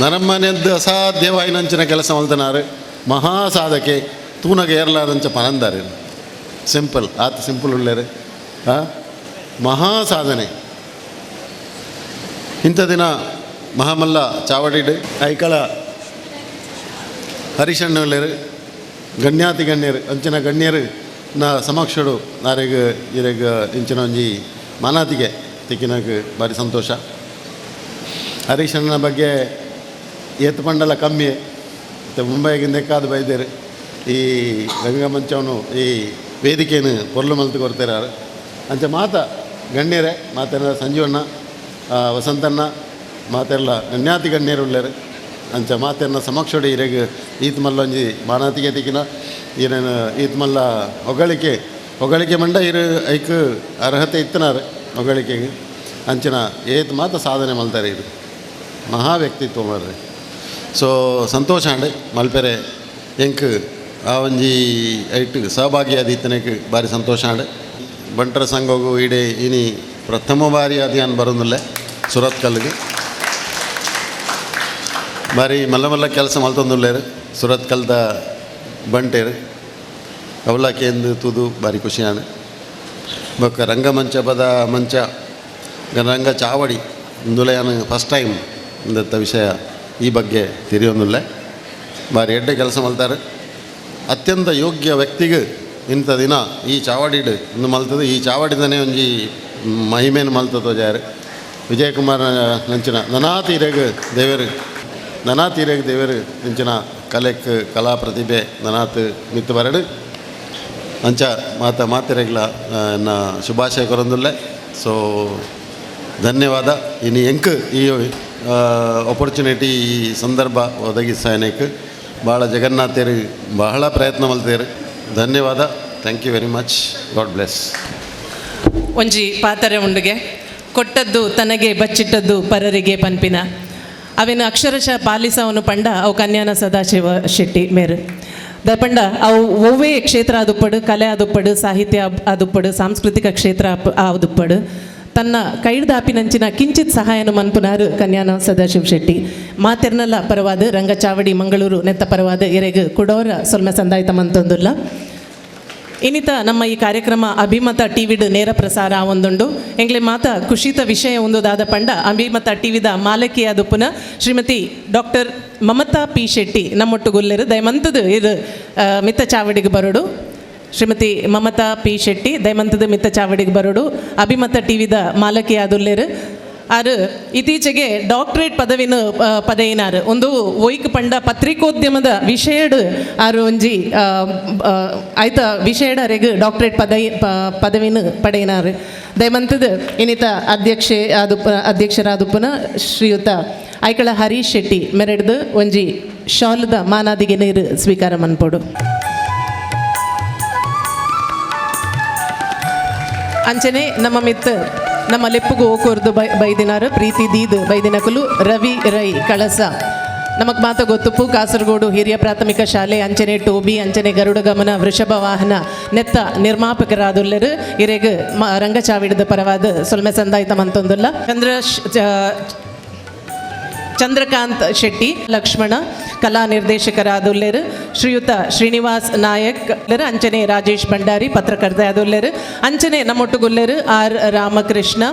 ನರಮನೆಯದ್ದು ಅಸಾಧ್ಯವಾಯಿನಂಚಿನ ಕೆಲಸ ಮಲ್ತನಾರು ಮಹಾ ಸಾಧಕೆ ತೂನಗ ಏರ್ಲಾದಂಚ ಪನಂದಾರೆ ಸಿಂಪಲ್ ಆತ ಸಿಂಪಲ್ ಉಳ್ಳೇರು ಮಹಾ ಸಾಧನೆ. ಇಂಥ ದಿನ ಮಹಾಮಲ್ಲ ಚಾವಡಿಡು ಐಕಳ ಹರಿಶಣ್ಣ ಉಳ್ಳೇರು ಗಣ್ಯಾತಿ ಗಣ್ಯರು ಅಂಚಿನ ಗಣ್ಯರು ನ ಸಮಕ್ಷಡು ನಾರೆಗ್ ಇರೆಗ್ ಇಂಚಿನ ಒಂಜಿ ಮಾನಾತಿಗೆ ತಿಕ್ಕಿನಾಗ ಭಾರಿ ಸಂತೋಷ. ಹರೀಶಣ್ಣನ ಬಗ್ಗೆ ಏತ್ ಪಂಡಲ ಕಮ್ಮಿ ಮತ್ತು ಮುಂಬೈಗಿಂದ ಎಕ್ಕಾದ ಬೈದೇರು ಈ ರಂಗಮಂಚವನು ಈ ವೇದಿಕೆಯನ್ನು ಪೊರ್ಲು ಮಲ್ತು ಕೊಡ್ತಿರಾರು. ಅಂಚ ಮಾತ ಗಣ್ಯರೇ ಮಾತೇನ ಸಂಜೀವಣ್ಣ ವಸಂತಣ್ಣ ಮಾತೆಲ್ಲ ಗಣ್ಯಾತಿ ಗಣ್ಯರು ಉಳ್ಳೇರು. ಅಂಚ ಮಾತೆನ್ನ ಸಮಕ್ಷೋಡಿ ಇರೆಗ್ ಈತ್ ಮಲ್ಲೊಂಜಿ ಮಾನಾತಿಗೆ ತಿಕ್ಕಿನ ಈರೇನು ಈತ್ ಮಲ್ಲ ಹೊಗಳಿಕೆ ಹೊಗಳಿಕೆ ಮಂಡ ಇರು ಐಕ್ ಅರ್ಹತೆ ಇತ್ತನಾರು ಹೊಗಳಿಕೆಗೆ ಅಂಚಿನ ಏತ್ ಮಾತ ಸಾಧನೆ ಮಲ್ತಾರೆ ಇದು ಮಹಾ ವ್ಯಕ್ತಿತ್ವ ಮಾರ್ರೆ. ಸೊ ಸಂತೋಷ ಅಂಡೆ ಮಲ್ಪೆರೆ ಎಂಕ್ ಆ ಒಂಜಿ ಐಟ್ ಸಹಭಾಗಿಯಾದ ಇತ್ತನೇಕ್ ಭಾರಿ ಸಂತೋಷ ಅಂಡೆ. ಬಂಟರ ಸಂಘಗೂ ಈಡೆ ಇನಿ ಪ್ರಥಮ ಬಾರಿ ಅಭಿಯಾನ ಬರೋದಿಲ್ಲ ಸುರತ್ಕಲ್ಗೆ ಭಾರಿ ಮಲ್ಲ ಮಲ್ಲ ಕೆಲಸ ಮಲ್ತೊಂದುಲ್ಲೇರು ಸುರತ್ಕಲ್ದ ಬಂಟೇರು ಅವಲಕ್ಕಿಂದು ತೂದು ಭಾರಿ ಖುಷಿಯಾಣ. ಬೊಕ್ಕ ರಂಗಮಂಚ ಪದ ಮಂಚ ರಂಗ ಚಾವಡಿ ಇಂದುಲೆಯಾನು ಫಸ್ಟ್ ಟೈಮ್ ಇಂದತ್ತ ವಿಷಯ ಈ ಬಗ್ಗೆ ತಿರಿಯೊಂದುಲ್ಲೆ ಭಾರಿ ಎಡ್ಡೆ ಕೆಲಸ ಮಲ್ತಾರೆ. ಅತ್ಯಂತ ಯೋಗ್ಯ ವ್ಯಕ್ತಿಗೆ ಇಂಥ ದಿನ ಈ ಚಾವಡಿಡು ಇಂದು ಮಲ್ತದೆ ಈ ಚಾವಡಿದನೇ ಒಂಜಿ ಮಹಿಮೇನು ಮಲ್ತದೋ ಜಾರು ವಿಜಯಕುಮಾರ್ ನಂಚಿನ ನನಾತೀರೆಗ್ ದೇವರು ನನಾತೀರೆಗ್ ದೇವರು ಇಂಚಿನ ಕಲೆಕ್ ಕಲಾ ಪ್ರತಿಭೆ ನನಾತ್ ಮಿತ್ತು ಬರಡು ಅಂಚ ಮಾತ ಮಾತಿರೆಗ್ಲ ಎನ್ನ ಶುಭಾಶಯ ಕೊರೊಂದುಲ್ಲೆ. ಸೊ ಧನ್ಯವಾದ. ಇನ್ನು ಎಂಕ್ ಈ ಆಪರ್ಚುನಿಟಿ ಈ ಸಂದರ್ಭ ಒದಗಿಸೇನಕ್ಕೆ ಭಾಳ ಜಗನ್ನಾಥೇರು ಬಹಳ ಪ್ರಯತ್ನ ಮಲ್ತೇರು. ಧನ್ಯವಾದ. Thank you very much. God bless. ಒಂಜಿ ಪಾತರೆ ಉಂಡುಗೆ ಕೊಟ್ಟದ್ದು ತನಗೆ ಬಚ್ಚಿಟ್ಟದ್ದು ಪರರಿಗೆ ಪನ್ಪಿನ ಅವಿನ ಅಕ್ಷರಶಃ ಪಾಲಿಸವನು ಪಂಡ ಅವು ಕನ್ಯಾನ ಸದಾಶಿವ ಶೆಟ್ಟಿ ಮೇರು ದಪಂಡ ಅವು ಒವ್ವೇ ಕ್ಷೇತ್ರ ಆದುಪ್ಪಡು ಕಲೆ ಆದುಪ್ಪಡು ಸಾಹಿತ್ಯ ಆದುಪ್ಪಡು ಸಾಂಸ್ಕೃತಿಕ ಕ್ಷೇತ್ರ ಆದುಪ್ಪಡು ತನ್ನ ಕೈಡ್ದಾಪಿನಂಚಿನ ಕಿಂಚಿತ್ ಸಹಾಯನು ಮನ್ಪುನಾರು ಕನ್ಯಾನ ಸದಾಶಿವ ಶೆಟ್ಟಿ ಮಾತೆರ್ನಲ್ಲ ಪರವಾದ ರಂಗಚಾವಡಿ ಮಂಗಳೂರು ನೆತ್ತ ಪರವಾದ ಎರೆಗ್ ಕುಡೋರ ಸೊಲ್ಮೆ ಸಂದಾಯ್ತ ಮಂತೊಂದುಲ್ಲ. ಇನ್ನಿತ ನಮ್ಮ ಈ ಕಾರ್ಯಕ್ರಮ ಅಭಿಮತ ಟಿವಿಡ್ ನೇರ ಪ್ರಸಾರ ಒಂದುಂಡು ಎಂಗ್ಲೆ ಮಾತ ಖುಷಿತ ವಿಷಯ ಒಂದು ದಾದ ಪಂಡ ಅಭಿಮತ ಟಿವಿದ ಮಾಲಕಿಯಾದ ಪುನಃ ಶ್ರೀಮತಿ ಡಾಕ್ಟರ್ ಮಮತಾ ಪಿ ಶೆಟ್ಟಿ ನಮ್ಮೊಟ್ಟುಗುಲ್ಲೆರು ದಯಮಂತದ ಇದು ಮಿತ್ತ ಚಾವಡಿಗೆ ಬರೋಡು. ಶ್ರೀಮತಿ ಮಮತಾ ಪಿ ಶೆಟ್ಟಿ ದಯಮಂತದ ಮಿತ್ತ ಚಾವಡಿಗೆ ಬರೋಡು ಅಭಿಮತ ಟಿವಿದ ಮಾಲಕಿಯಾದುಲ್ಲೆರು. ಆರು ಇತ್ತೀಚೆಗೆ ಡಾಕ್ಟರೇಟ್ ಪದವಿನ ಪದವಿನಾರು ಒಂದು ಒಯ್ಕ್ ಪಂಡ ಪತ್ರಿಕೋದ್ಯಮದ ವಿಷಯಡ್ ಆರು ಒಂಜಿ ಆಯ್ತ ವಿಷಯಡ್ ಅರೆಗ್ ಡಾಕ್ಟರೇಟ್ ಪದವಿನ ಪಡೆಯಿನಾರು. ದಯಮಂತದ ಇನ್ನಿತ ಅಧ್ಯಕ್ಷೆ ಆದುಪ್ಪ ಅಧ್ಯಕ್ಷರಾದುಪ್ಪನ ಶ್ರೀಯುತ ಐಕಳ ಹರೀಶ್ ಶೆಟ್ಟಿ ಮೆರೆಡ್ದು ಒಂಜಿ ಶಾಲದ ಮಾನಾದಿಗೆ ನೀರು ಸ್ವೀಕಾರ ಮನ್ಪೋಡು. ಅಂಚನೆ ನಮ್ಮ ಮಿತ್ತ ನಮ್ಮ ಲೆಪ್ಪುಗು ಓಕೋರ್ದು ಬೈದಿನಾರು ಪ್ರೀತಿ ದೀದ್ ಬೈದಿನಕುಲು ರವಿ ರೈ ಕಳಸ ನಮಕ್ ಮಾತ ಗೊತ್ತುಪ್ಪು ಕಾಸರಗೋಡು ಹಿರಿಯ ಪ್ರಾಥಮಿಕ ಶಾಲೆ ಅಂಚನೆ ಟೋಬಿ ಅಂಚನೆ ಗರುಡ ಗಮನ ವೃಷಭ ವಾಹನ ನೆತ್ತ ನಿರ್ಮಾಪಕರಾದುಲ್ಲೆರು ಇರೆಗ್ ರಂಗಚಾವಿಡದ ಪರವಾದ ಸೊಲ್ಮೆ ಸಂದಾಯ್ತ ಮಂತೊಂದುಲ್ಲ. ಚಂದ್ರಕಾಂತ್ ಶೆಟ್ಟಿ ಲಕ್ಷ್ಮಣ ಕಲಾ ನಿರ್ದೇಶಕರಾದುಲ್ಲೇರು ಶ್ರೀಯುತ ಶ್ರೀನಿವಾಸ್ ನಾಯಕ್ ಅಂಚನೆ ರಾಜೇಶ್ ಭಂಡಾರಿ ಪತ್ರಕರ್ತೆ ಆದುಲ್ಲೇರು ಅಂಚನೆ ನಮ್ಮೊಟ್ಟುಗುಲ್ಲೇರು ಆರ್ ರಾಮಕೃಷ್ಣ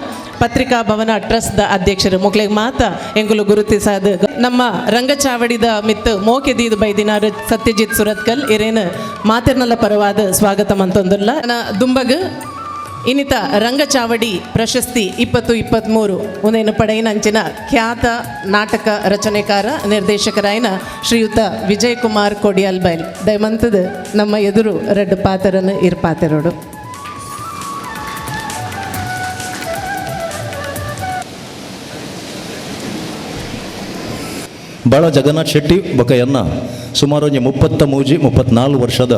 ಪತ್ರಿಕಾ ಭವನ ಟ್ರಸ್ಟ್ the ಅಧ್ಯಕ್ಷರು ಮೊಕ್ಲೆಗ್ ಮಾತ ಎಂಕುಲು ಗುರುತಿಸಾದ ನಮ್ಮ ರಂಗಚಾವಡಿದ ಮಿತ್ತು ಮೋಕೆ ದೀದು ಬೈದಿನಾರು ಸತ್ಯಜಿತ್ ಸುರತ್ಕಲ್ ಇರೇನು ಮಾತೆರ್ನಲ್ಲ ಪರವಾದ ಸ್ವಾಗತ ಮಂತೊಂದುಲ್ಲ. ದುಂಬಗ್ ಇನ್ನಿತ ರಂಗಚಾವಡಿ ಪ್ರಶಸ್ತಿ 2023 ಉಂದೇನು ಪಡೆಯಿನ ಅಂಚಿನ ಖ್ಯಾತ ನಾಟಕ ರಚನೆಕಾರ ನಿರ್ದೇಶಕರಾಯಿನ ಶ್ರೀಯುತ ವಿಜಯ್ ಕುಮಾರ್ ಕೊಡಿಯಾಲ್ ಬೈಲ್ ದಯಮಂತದ ನಮ್ಮ ಎದುರು ರೆಡ್ ಪಾತ್ರನ ಇರ್ಪಾತೆರೋಡು. ಬಾಳ ಜಗನ್ನಾಥ್ ಶೆಟ್ಟಿ ಬೊಕಯನ್ನ ಸುಮಾರು 33 34 ವರ್ಷದ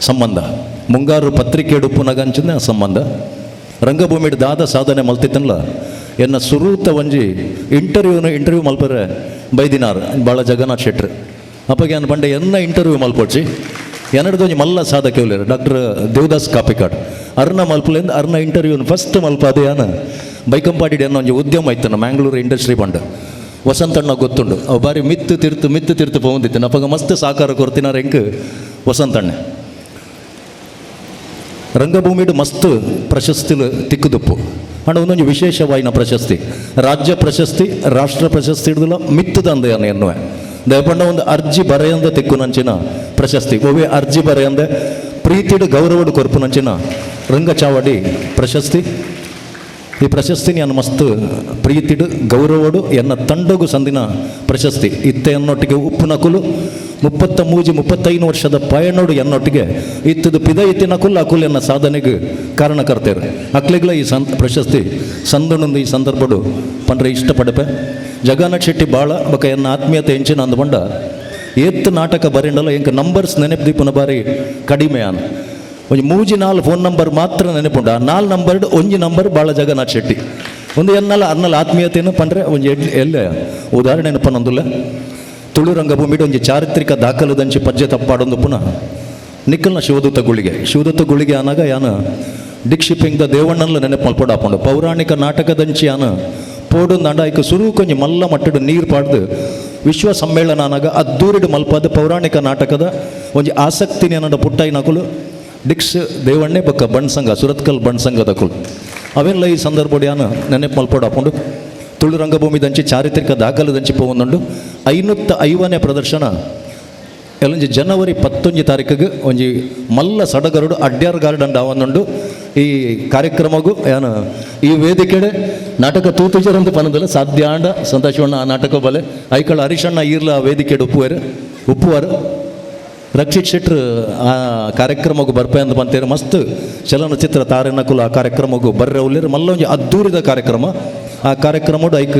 ಸಂಬಂಧ. ಮುಂಗಾರು ಪತ್ರಿಕೆ ಉಪ್ಪುನಗಂಚಿನ ಸಂಬಂಧ. ರಂಗಭೂಮಿ ದಾದ ಸಾಧನೆ ಮಲ್ತಿತ್ತನ್ಲ ಎನ್ನ ಸುರೂತ ಒಂಜಿ ಇಂಟರ್ವ್ಯೂ ಮಲ್ಪರೆ ಬೈದಿನಾರ್ ಬಾಳ ಜಗನ್ನಾಥ್ ಶೆಟ್ರು. ಅಪ್ಪಗೆ ಅನ್ ಪಂಡೆ ಎನ್ನ ಇಂಟರ್ವ್ಯೂ ಮಲ್ಪೊಡ್ಚಿ ಎನ್ನಡ್ದೊಂಜಿ ಮಲ್ಲ ಸಾಧಕೆ ಉಲ್ಲೇರು ಡಾಕ್ಟರ್ ದೇವದಾಸ್ ಕಾಪಿಕಾಡ್ ಅರ್ನ ಮಲ್ಪಲೆಂದು ಅರ್ನ ಇಂಟರ್ವ್ಯೂನ ಫಸ್ಟ್ ಮಲ್ಪಾದೆ ಯಾನ ಬೈಕಂಪಾಡಿ ಎನ್ನ ಒಂಜಿ ಉದ್ಯಮ ಇತ್ತನ ಮ್ಯಾಂಗ್ಳೂರು ಇಂಡಸ್ಟ್ರಿ ಪಂಡ ವಸಂತಣ್ಣ ಗೊತ್ತುಂಡು ಅವು ಬಾರಿ ಮಿತ್ತು ತಿರ್ತು ಮಿತ್ತು ತಿರ್ತು ಪೋಂದಿತ್ತು ಅಪ್ಪಗ ಮಸ್ತ್ ಸಾಕಾರ ಕೊರ್ತಿನಾರ ಎಂಕ್ ವಸಂತಣ್ಣ. ರಂಗಭೂಮಿಡು ಮಸ್ತ್ ಪ್ರಶಸ್ತಿಲು ತಿಕ್ಕುದುಪ್ಪು ಅಂಡ ಒಂದೊಂದು ವಿಶೇಷವಾಯಿನ ಪ್ರಶಸ್ತಿ ರಾಜ್ಯ ಪ್ರಶಸ್ತಿ ರಾಷ್ಟ್ರ ಪ್ರಶಸ್ತಿ ಹಿಡಿದಿಲ್ಲ ಮಿತ್ತದಂದೆ ಎನ್ನುವೆ ದಯಪಂಡ ಒಂದು ಅರ್ಜಿ ಬರೆಯಂದ ತಿಕ್ಕುನಂಚಿನ ಪ್ರಶಸ್ತಿ ಒವೇ ಅರ್ಜಿ ಬರೆಯಂದೆ ಪ್ರೀತಿಡು ಗೌರವಡು ಕೊರ್ಪುನಂಚಿನ ರಂಗಚಾವಡಿ ಪ್ರಶಸ್ತಿ. ಈ ಪ್ರಶಸ್ತಿ ನಾನು ಮಸ್ತ್ ಪ್ರೀತಿಡು ಗೌರವಡು ಎನ್ನ ತಂಡಗು ಸಂದಿನ ಪ್ರಶಸ್ತಿ. ಇತ್ತೆ ಎನ್ನೊಟ್ಟಿಗೆ ಉಪ್ಪು ನಕುಲು 33 35 ವರ್ಷದ ಪಯಣೋಡು ಎನ್ನೊಟ್ಟಿಗೆ ಇತ್ತದು ಪಿದ ಇತ್ತಿನ ಕುಲ್ ಅಕುಲ್ ಎನ್ನ ಸಾಧನೆಗೆ ಕಾರಣಕರ್ತೇರು ಅಕ್ಲಿಗ್ಲ ಈ ಪ್ರಶಸ್ತಿ ಸಂದಣೊಂದು ಈ ಸಂದರ್ಭಡು ಪಂಡ್ರೆ ಇಷ್ಟಪಡಪೆ. ಜಗನ್ನಾಥ್ ಶೆಟ್ಟಿ ಬಾಳ ಬೊಕ ಎನ್ನ ಆತ್ಮೀಯತೆ ಎಂಚಿನ ಅಂದ್ಕೊಂಡ ಏತ್ ನಾಟಕ ಬರೆಂಡಲ್ಲ ಎಂಕ ನಂಬರ್ಸ್ ನೆನಪು ದೀಪನ ಬಾರಿ ಕಡಿಮೆ ಅನ್ ಒಂಜಿ 3 4 ಫೋನ್ ನಂಬರ್ ಮಾತ್ರ ನೆನಪುಂಡು. ಆ 4 ನಂಬರ್ ಒಂಜಿ ನಂಬರ್ ಬಾಳ ಜಗನ್ನಾಥ್ ಶೆಟ್ಟಿ ಒಂದು ಎನ್ನಲ್ಲ ಅರ್ನಲ್ಲ ಆತ್ಮೀಯತೆಯನ್ನು ಪಂಡ್ರೆ ಒಂಜಿ ಎಲ್ಲ ಉದಾಹರಣೆ ಪನ್ನೊಂದುಲ್ಲ. ತುಳು ರಂಗಭೂಮಿಡು ಒಂಜಿ ಚಾರಿತ್ರಿಕ ದಾಖಲದಂಚಿ ಪಜ್ಜೆ ತಪ್ಪಾಡೊಂದು ಪುನಃ ನಿಖಲ್ನ ಶಿವದೂತ ಗುಳಿಗೆ ಶಿವದೂತ ಗುಳಿಗೆ ಅನಾಗ ಯಾನ ಡಿಕ್ಷಿಪಿಂಗ್ದ ದೇವಣ್ಣಲ್ಲ ನೆನಪು ಮಲ್ಪೊಡು ಹಾಕೊಂಡು ಪೌರಾಣಿಕ ನಾಟಕದಂಚಿ ಯಾನ ಪೋಡು ನಾಡ ಐಕ ಸುರು ಕೊಂಜಿ ಮಲ್ಲ ಮಟ್ಟಡು ನೀರು ಪಾಡ್ದು ವಿಶ್ವ ಸಮ್ಮೇಳನ ಅನಾಗ ಅದ್ದೂರಿಡು ಮಲ್ಪಾದ ಪೌರಾಣಿಕ ನಾಟಕದ ಒಂಜಿ ಆಸಕ್ತಿ ನೆನಡ ಪುಟ್ಟಾಯಿನಕುಲು ಡಿಕ್ಸ್ ದೇವಣ್ಣೆ ಬೊಕ್ಕ ಬಣ್ಸಂಗ ಸುರತ್ಕಲ್ ಬಣ್ಸಂಗದ ಕುಲು ಅವೆಲ್ಲ ಈ ಸಂದರ್ಭ ಯಾನ ನೆನಪು ಮಲ್ಪೊಡು ಹಾಕೊಂಡು ತುಳು ರಂಗಭೂಮಿ ದಂಚಿ ಚಾರಿತ್ರಿಕ ದಾಖಲದಂಚಿ ಪೋವೊಂದುಂಡು. 550ನೇ ಪ್ರದರ್ಶನ ಎಲ್ಲೊಂಜಿ ಜನವರಿ 19 ತಾರೀಕಿಗೆ ಒಂಜಿ ಮಲ್ಲ ಸಡಗರುಡು ಅಡ್ಯಾರ್ ಗಾರ್ಡನ್ ಆವೊಂದುಂಡು. ಈ ಕಾರ್ಯಕ್ರಮಗೂ ಯಾನ ಈ ವೇದಿಕೆಡೆ ನಾಟಕ ತೂತುಜರಂತ ಪನದಲ್ಲ ಸಾಧ್ಯ ಆಂಡ ಸಂತೋಷವಣ್ಣ ಆ ನಾಟಕ ಬಲೆ ಐಕಳ ಹರೀಶಣ್ಣ ಈರ್ಲ ಆ ವೇದಿಕೆಡೆ ಉಪ್ಪುವರು ರಕ್ಷಿತ್ ಶೆಟ್ರು ಆ ಕಾರ್ಯಕ್ರಮಕ್ಕೂ ಬರ್ಪೆ ಅಂತ ಬಂತೇರು ಮಸ್ತ್ ಚಲನಚಿತ್ರ ತಾರೆನಕುಲು ಆ ಕಾರ್ಯಕ್ರಮಕ್ಕೂ ಬರ್ರೆ ಉಲ್ಲೇರು ಮಲ್ಲ ಒಂಜಿ ಅದ್ದೂರಿದ ಕಾರ್ಯಕ್ರಮ. ಆ ಕಾರ್ಯಕ್ರಮಡು ಐಕ್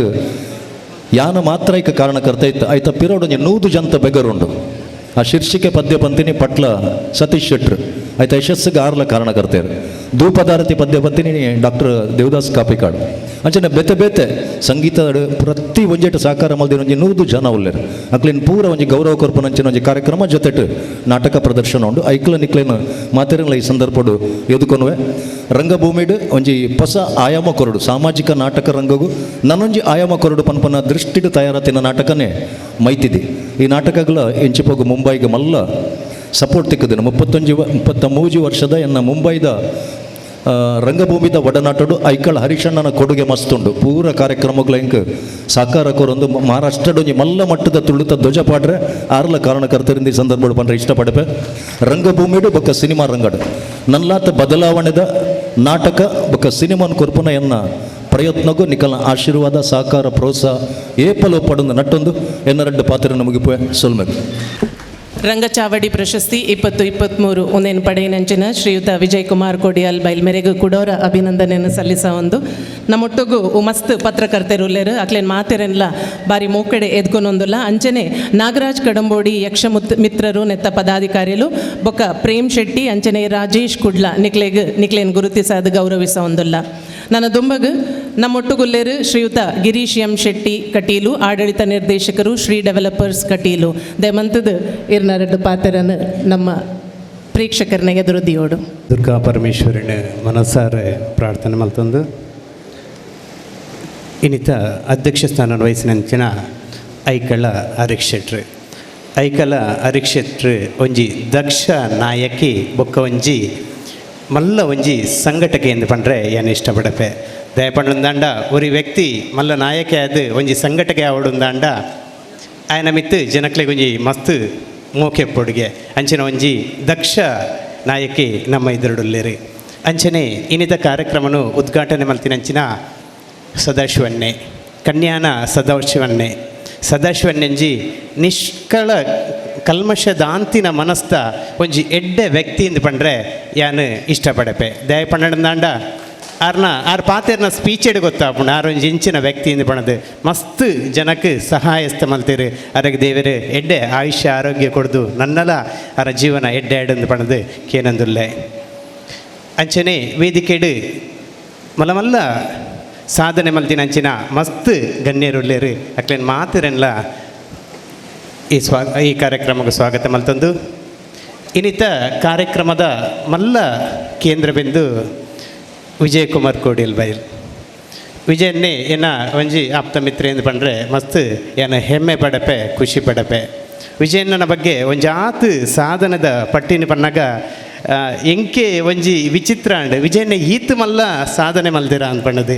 ಯಾನ ಮಾತ್ರ ಐಕ ಕಾರಣಕರ್ತ ಇತ್ತು ಐತ ಪಿರೋಡು ಒಂಜಿ 100 ಜಂತ ಬೆಗರುಂಡು. ಆ ಶೀರ್ಷಿಕೆ ಪದ್ಯ ಪಂತಿನಿ ಪಟ್ಲ ಸತೀಶ್ ಶೆಟ್ರು ಆಯ್ತ ಯಶಸ್ಸಿಗೆ ಆರ್ಲ ಕಾರಣಕರ್ತೇರು. ಧೂಪದಾರತಿ ಪದ್ಯ ಪಂತಿನಿ ಡಾಕ್ಟರ್ ದೇವದಾಸ್ ಕಾಪಿಕಾಡ್ ಅಂಚನೆ ಬೇತೆ ಬೇತೆ ಸಂಗೀತ ಪ್ರತಿ ಒಂಜೆಟ್ ಸಾಕಾರ ಮಲ್ದಿನ ಒಂಜಿ 100 ಜನ ಉಲ್ಲೇರು ಅಕ್ಲಿನ ಪೂರ ಒಂಜಿ ಗೌರವ ಕೊರ್ಪುನಂಚಿನ ಒಂಜಿ ಕಾರ್ಯಕ್ರಮ ಜೊತೆಟ್ ನಾಟಕ ಪ್ರದರ್ಶನ ಉಂಡು. ಐಕ್ಲ ನಿಕ್ಲೇನ ಮಾತೆರಂಗ್ಲ ಈ ಸಂದರ್ಭಡು ಎದುಕೊನುವೆ. ರಂಗಭೂಮಿಡು ಒಂಜಿ ಹೊಸ ಆಯಾಮ ಕೊರಡು ಸಾಮಾಜಿಕ ನಾಟಕ ರಂಗಗೂ ನನ್ನೊಂಜಿ ಆಯಾಮ ಕೊರಡು ಪನ್ಪನ ದೃಷ್ಟಿಡು ತಯಾರತಿನ ನಾಟಕನೇ ಮೈತಿದಿ. ಈ ನಾಟಕಗಳ ಎಂಚಿಪೋಗು ಮುಂಬೈಗೆ ಮಲ್ಲ ಸಪೋರ್ಟ್ ತಿಕ್ಕದಿನ 33 ವರ್ಷದ ಎನ್ನ ಮುಂಬೈದ ರಂಗಭೂಮಿದ ಒಡನಾಟಡು ಐಕಳ ಹರಿಶಣ್ಣನ ಕೊಡುಗೆ ಮಸ್ತುಂಡು. ಪೂರ ಕಾರ್ಯಕ್ರಮಗಳ ಇಂಕ್ ಸಾಕಾರ ಕೊರೊಂದು ಮಹಾರಾಷ್ಟ್ರಡೊಂಜಿ ಮಲ್ಲ ಮಟ್ಟದ ತುಳುತ ಧ್ವಜ ಪಾಡ್ರೆ ಆರ್ಲ ಕಾರಣಕರ್ತರಿಂದ ಈ ಸಂದರ್ಭ ಪಂಡ್ರೆ ಇಷ್ಟಪಡಪೆ. ರಂಗಭೂಮಿಡು ಬೊಕ್ಕ ಸಿನಿಮಾ ರಂಗಡು ನಲ್ಲಾತ ಬದಲಾವಣೆದ ನಾಟಕ ಬೊಕ್ಕ ಸಿನಿಮಾನ್ ಕೊರ್ಪುನ ಎನ್ನ ಪ್ರಯತ್ನಗೂ ನಿಕಲ್ನ ಆಶೀರ್ವಾದ ಸಹಕಾರ ಪ್ರೋತ್ಸಾಹ ಏಪಲು ಪಡೊಂದು ನಟ್ಟೊಂದು ಎನ್ನ ರಡ್ಡು ಪಾತ್ರ ಮುಗಿಪುವೆ ಸೊಲ್ಮೆಗ್. ರಂಗಚಾವಡಿ ಪ್ರಶಸ್ತಿ 2023 ಒಂದೇನು ಪಡೆಯಿನಂಚಿನ ಶ್ರೀಯುತ ವಿಜಯ್ ಕುಮಾರ್ ಕೊಡಿಯಾಲ್ ಬೈಲ್ಮೆರೆಗೂ ಕೂಡೋರ ಅಭಿನಂದನೆಯನ್ನು ಸಲ್ಲಿಸ ಒಂದು ನಮ್ಮೊಟ್ಟುಗು ಮಸ್ತ್ ಪತ್ರಕರ್ತರು ಉಲ್ಲೇರು ಅಕ್ಲೇನ್ ಮಾತೆರೆನ್ಲ ಬಾರಿ ಮೋಕಡೆ ಎದ್ಕೊನೊಂದುಲ್ಲ. ಅಂಚನೆ ನಾಗರಾಜ್ ಕಡಂಬೋಡಿ ಯಕ್ಷ ಮಿತ್ರರು ನೆತ್ತ ಪದಾಧಿಕಾರಿಲು ಬೊಕ್ಕ ಪ್ರೇಮ್ ಶೆಟ್ಟಿ ಅಂಚನೆ ರಾಜೇಶ್ ಕುಡ್ಲ ನಿಕ್ಲೆಗ್ ನಿಕ್ಲೇನ್ ಗುರುತಿಸಾದ ಗೌರವಿಸ ಒಂದುಲ್ಲ. ನನ್ನ ದುಂಬಗ್ ನಮ್ಮೊಟ್ಟುಗುಲ್ಲೇರು ಶ್ರೀಯುತ ಗಿರೀಶ್ ಎಂ ಶೆಟ್ಟಿ ಕಟೀಲು ಆಡಳಿತ ನಿರ್ದೇಶಕರು ಶ್ರೀ ಡೆವಲಪರ್ಸ್ ಕಟೀಲು ದಯಮಂತದ ಇರ್ನರಡ್ಡು ಪಾತ್ರನ ನಮ್ಮ ಪ್ರೇಕ್ಷಕರನ್ನ ಎದುರು ದಿಯೋಡು. ದುರ್ಗಾ ಪರಮೇಶ್ವರನ ಮನಸಾರೆ ಪ್ರಾರ್ಥನೆ ಮಲ್ತೊಂದು ಇನ್ನಿತ ಅಧ್ಯಕ್ಷ ಸ್ಥಾನ ವಹಿಸಿನಂಚಿನ ಐಕಳ ಹರೀಶ್ ಶೆಟ್ರು ಐಕಲ ಅರಿಕ್ಷೇತ್ರ ಒಂಜಿ ದಕ್ಷ ನಾಯಕಿ ಬೊಕ್ಕ ಒಂಜಿ ಮಲ್ಲ ಒಂಜಿ ಸಂಘಟಕೆ ಎಂದು ಪಂಡ್ರೆ ಏನು ಇಷ್ಟಪಡಪೆ. ದಯಪಂಡುಂದಾಂಡ ಒರಿ ವ್ಯಕ್ತಿ ಮಲ್ಲ ನಾಯಕೆ ಆದ ಒಂಜಿ ಸಂಘಟಕೆ ಆವಡುಂದಾಂಡ ಆಯನ ಮಿತ್ತು ಜನಕ್ಲೆಗ್ ಒಂಜಿ ಮಸ್ತ್ ಮೋಕೆ ಪೊಡುಗೆ ಅಂಚಿನ ಒಂಜಿ ದಕ್ಷ ನಾಯಕಿ ನಮ್ಮ ಎದುರುಡುಲ್ಲೇರು. ಅಂಚನೆ ಇನ್ನಿತ ಕಾರ್ಯಕ್ರಮನು ಉದ್ಘಾಟನೆ ಮಲ್ತಿನಂಚಿನ ಸದಾಶಿವನ್ನೇ ಕನ್ಯಾನ ಸದಾಶಿವನ್ನೇ ಸದಾಶಿವಣ್ಣಂಜಿ ನಿಷ್ಕಳ ಕಲ್ಮಶದಾಂತಿನ ಮನಸ್ಥ ಒಂಜಿ ಎಡ್ಡೆ ವ್ಯಕ್ತಿಯಿಂದ ಪಂಡ್ರೆ ಯಾನು ಇಷ್ಟಪಡಪೆ. ದಯ ಪಂಡಂದಾಂಡ ಆರ್ನ ಆರ್ ಪಾತೆರ್ನ ಸ್ಪೀಚ್ ಎಡು ಗೊತ್ತಾಪುಂಡು ಆರ್ ಒಂಜಿ ಇಂಚಿನ ವ್ಯಕ್ತಿಯಿಂದ ಪಣದು ಮಸ್ತ್ ಜನಕ್ಕೆ ಸಹಾಯಸ್ತ ಮಲ್ತೀರು. ಅರಗ ದೇವರು ಎಡ್ಡೆ ಆಯುಷ್ಯ ಆರೋಗ್ಯ ಕೊಡ್ದು ನನ್ನಲ ಅರ ಜೀವನ ಎಡ್ಡೆ ಎಡಂದು ಪಣದು ಕೇನಂದುಲ್ಲೆ. ಅಂಚನೆ ವೇದಿಕೆಡು ಮಲ್ಲ ಮಲ್ಲ ಸಾಧನೆ ಮಲ್ತಿನ ಅಂಚಿನ ಮಸ್ತ್ ಗಣ್ಯರುಲ್ಲೇರು ಅಕ್ಲೇನ್ ಮಾತಿರನ್ಲ ಈ ಕಾರ್ಯಕ್ರಮಕ್ಕೆ ಸ್ವಾಗತ ಮಲ್ತಂದು. ಇನ್ನಿತ ಕಾರ್ಯಕ್ರಮದ ಮಲ್ಲ ಕೇಂದ್ರ ಬಿಂದು ವಿಜಯಕುಮಾರ್ ಕೋಡಿಯಲ್ ಬೈಲ್. ವಿಜಯನ್ನೇ ಏನ ಒಂಜಿ ಆಪ್ತ ಮಿತ್ರ ಎಂದು ಪಂಡ್ರೆ ಮಸ್ತ್ ಏನ ಹೆಮ್ಮೆ ಪಡಪೆ ಖುಷಿ ಪಡಪೆ. ವಿಜಯಣ್ಣನ ಬಗ್ಗೆ ಒಂಜಾತ್ ಸಾಧನದ ಪಟ್ಟಿನ ಪನ್ನಾಗ ಎಂಕೆ ಒಂಜಿ ವಿಚಿತ್ರ ಅಂಡ್ ವಿಜಯಣ್ಣ ಈತ್ ಮಲ್ಲ ಸಾಧನೆ ಮಲ್ದಿರ ಅಂದ್ಪಣ್ಣದು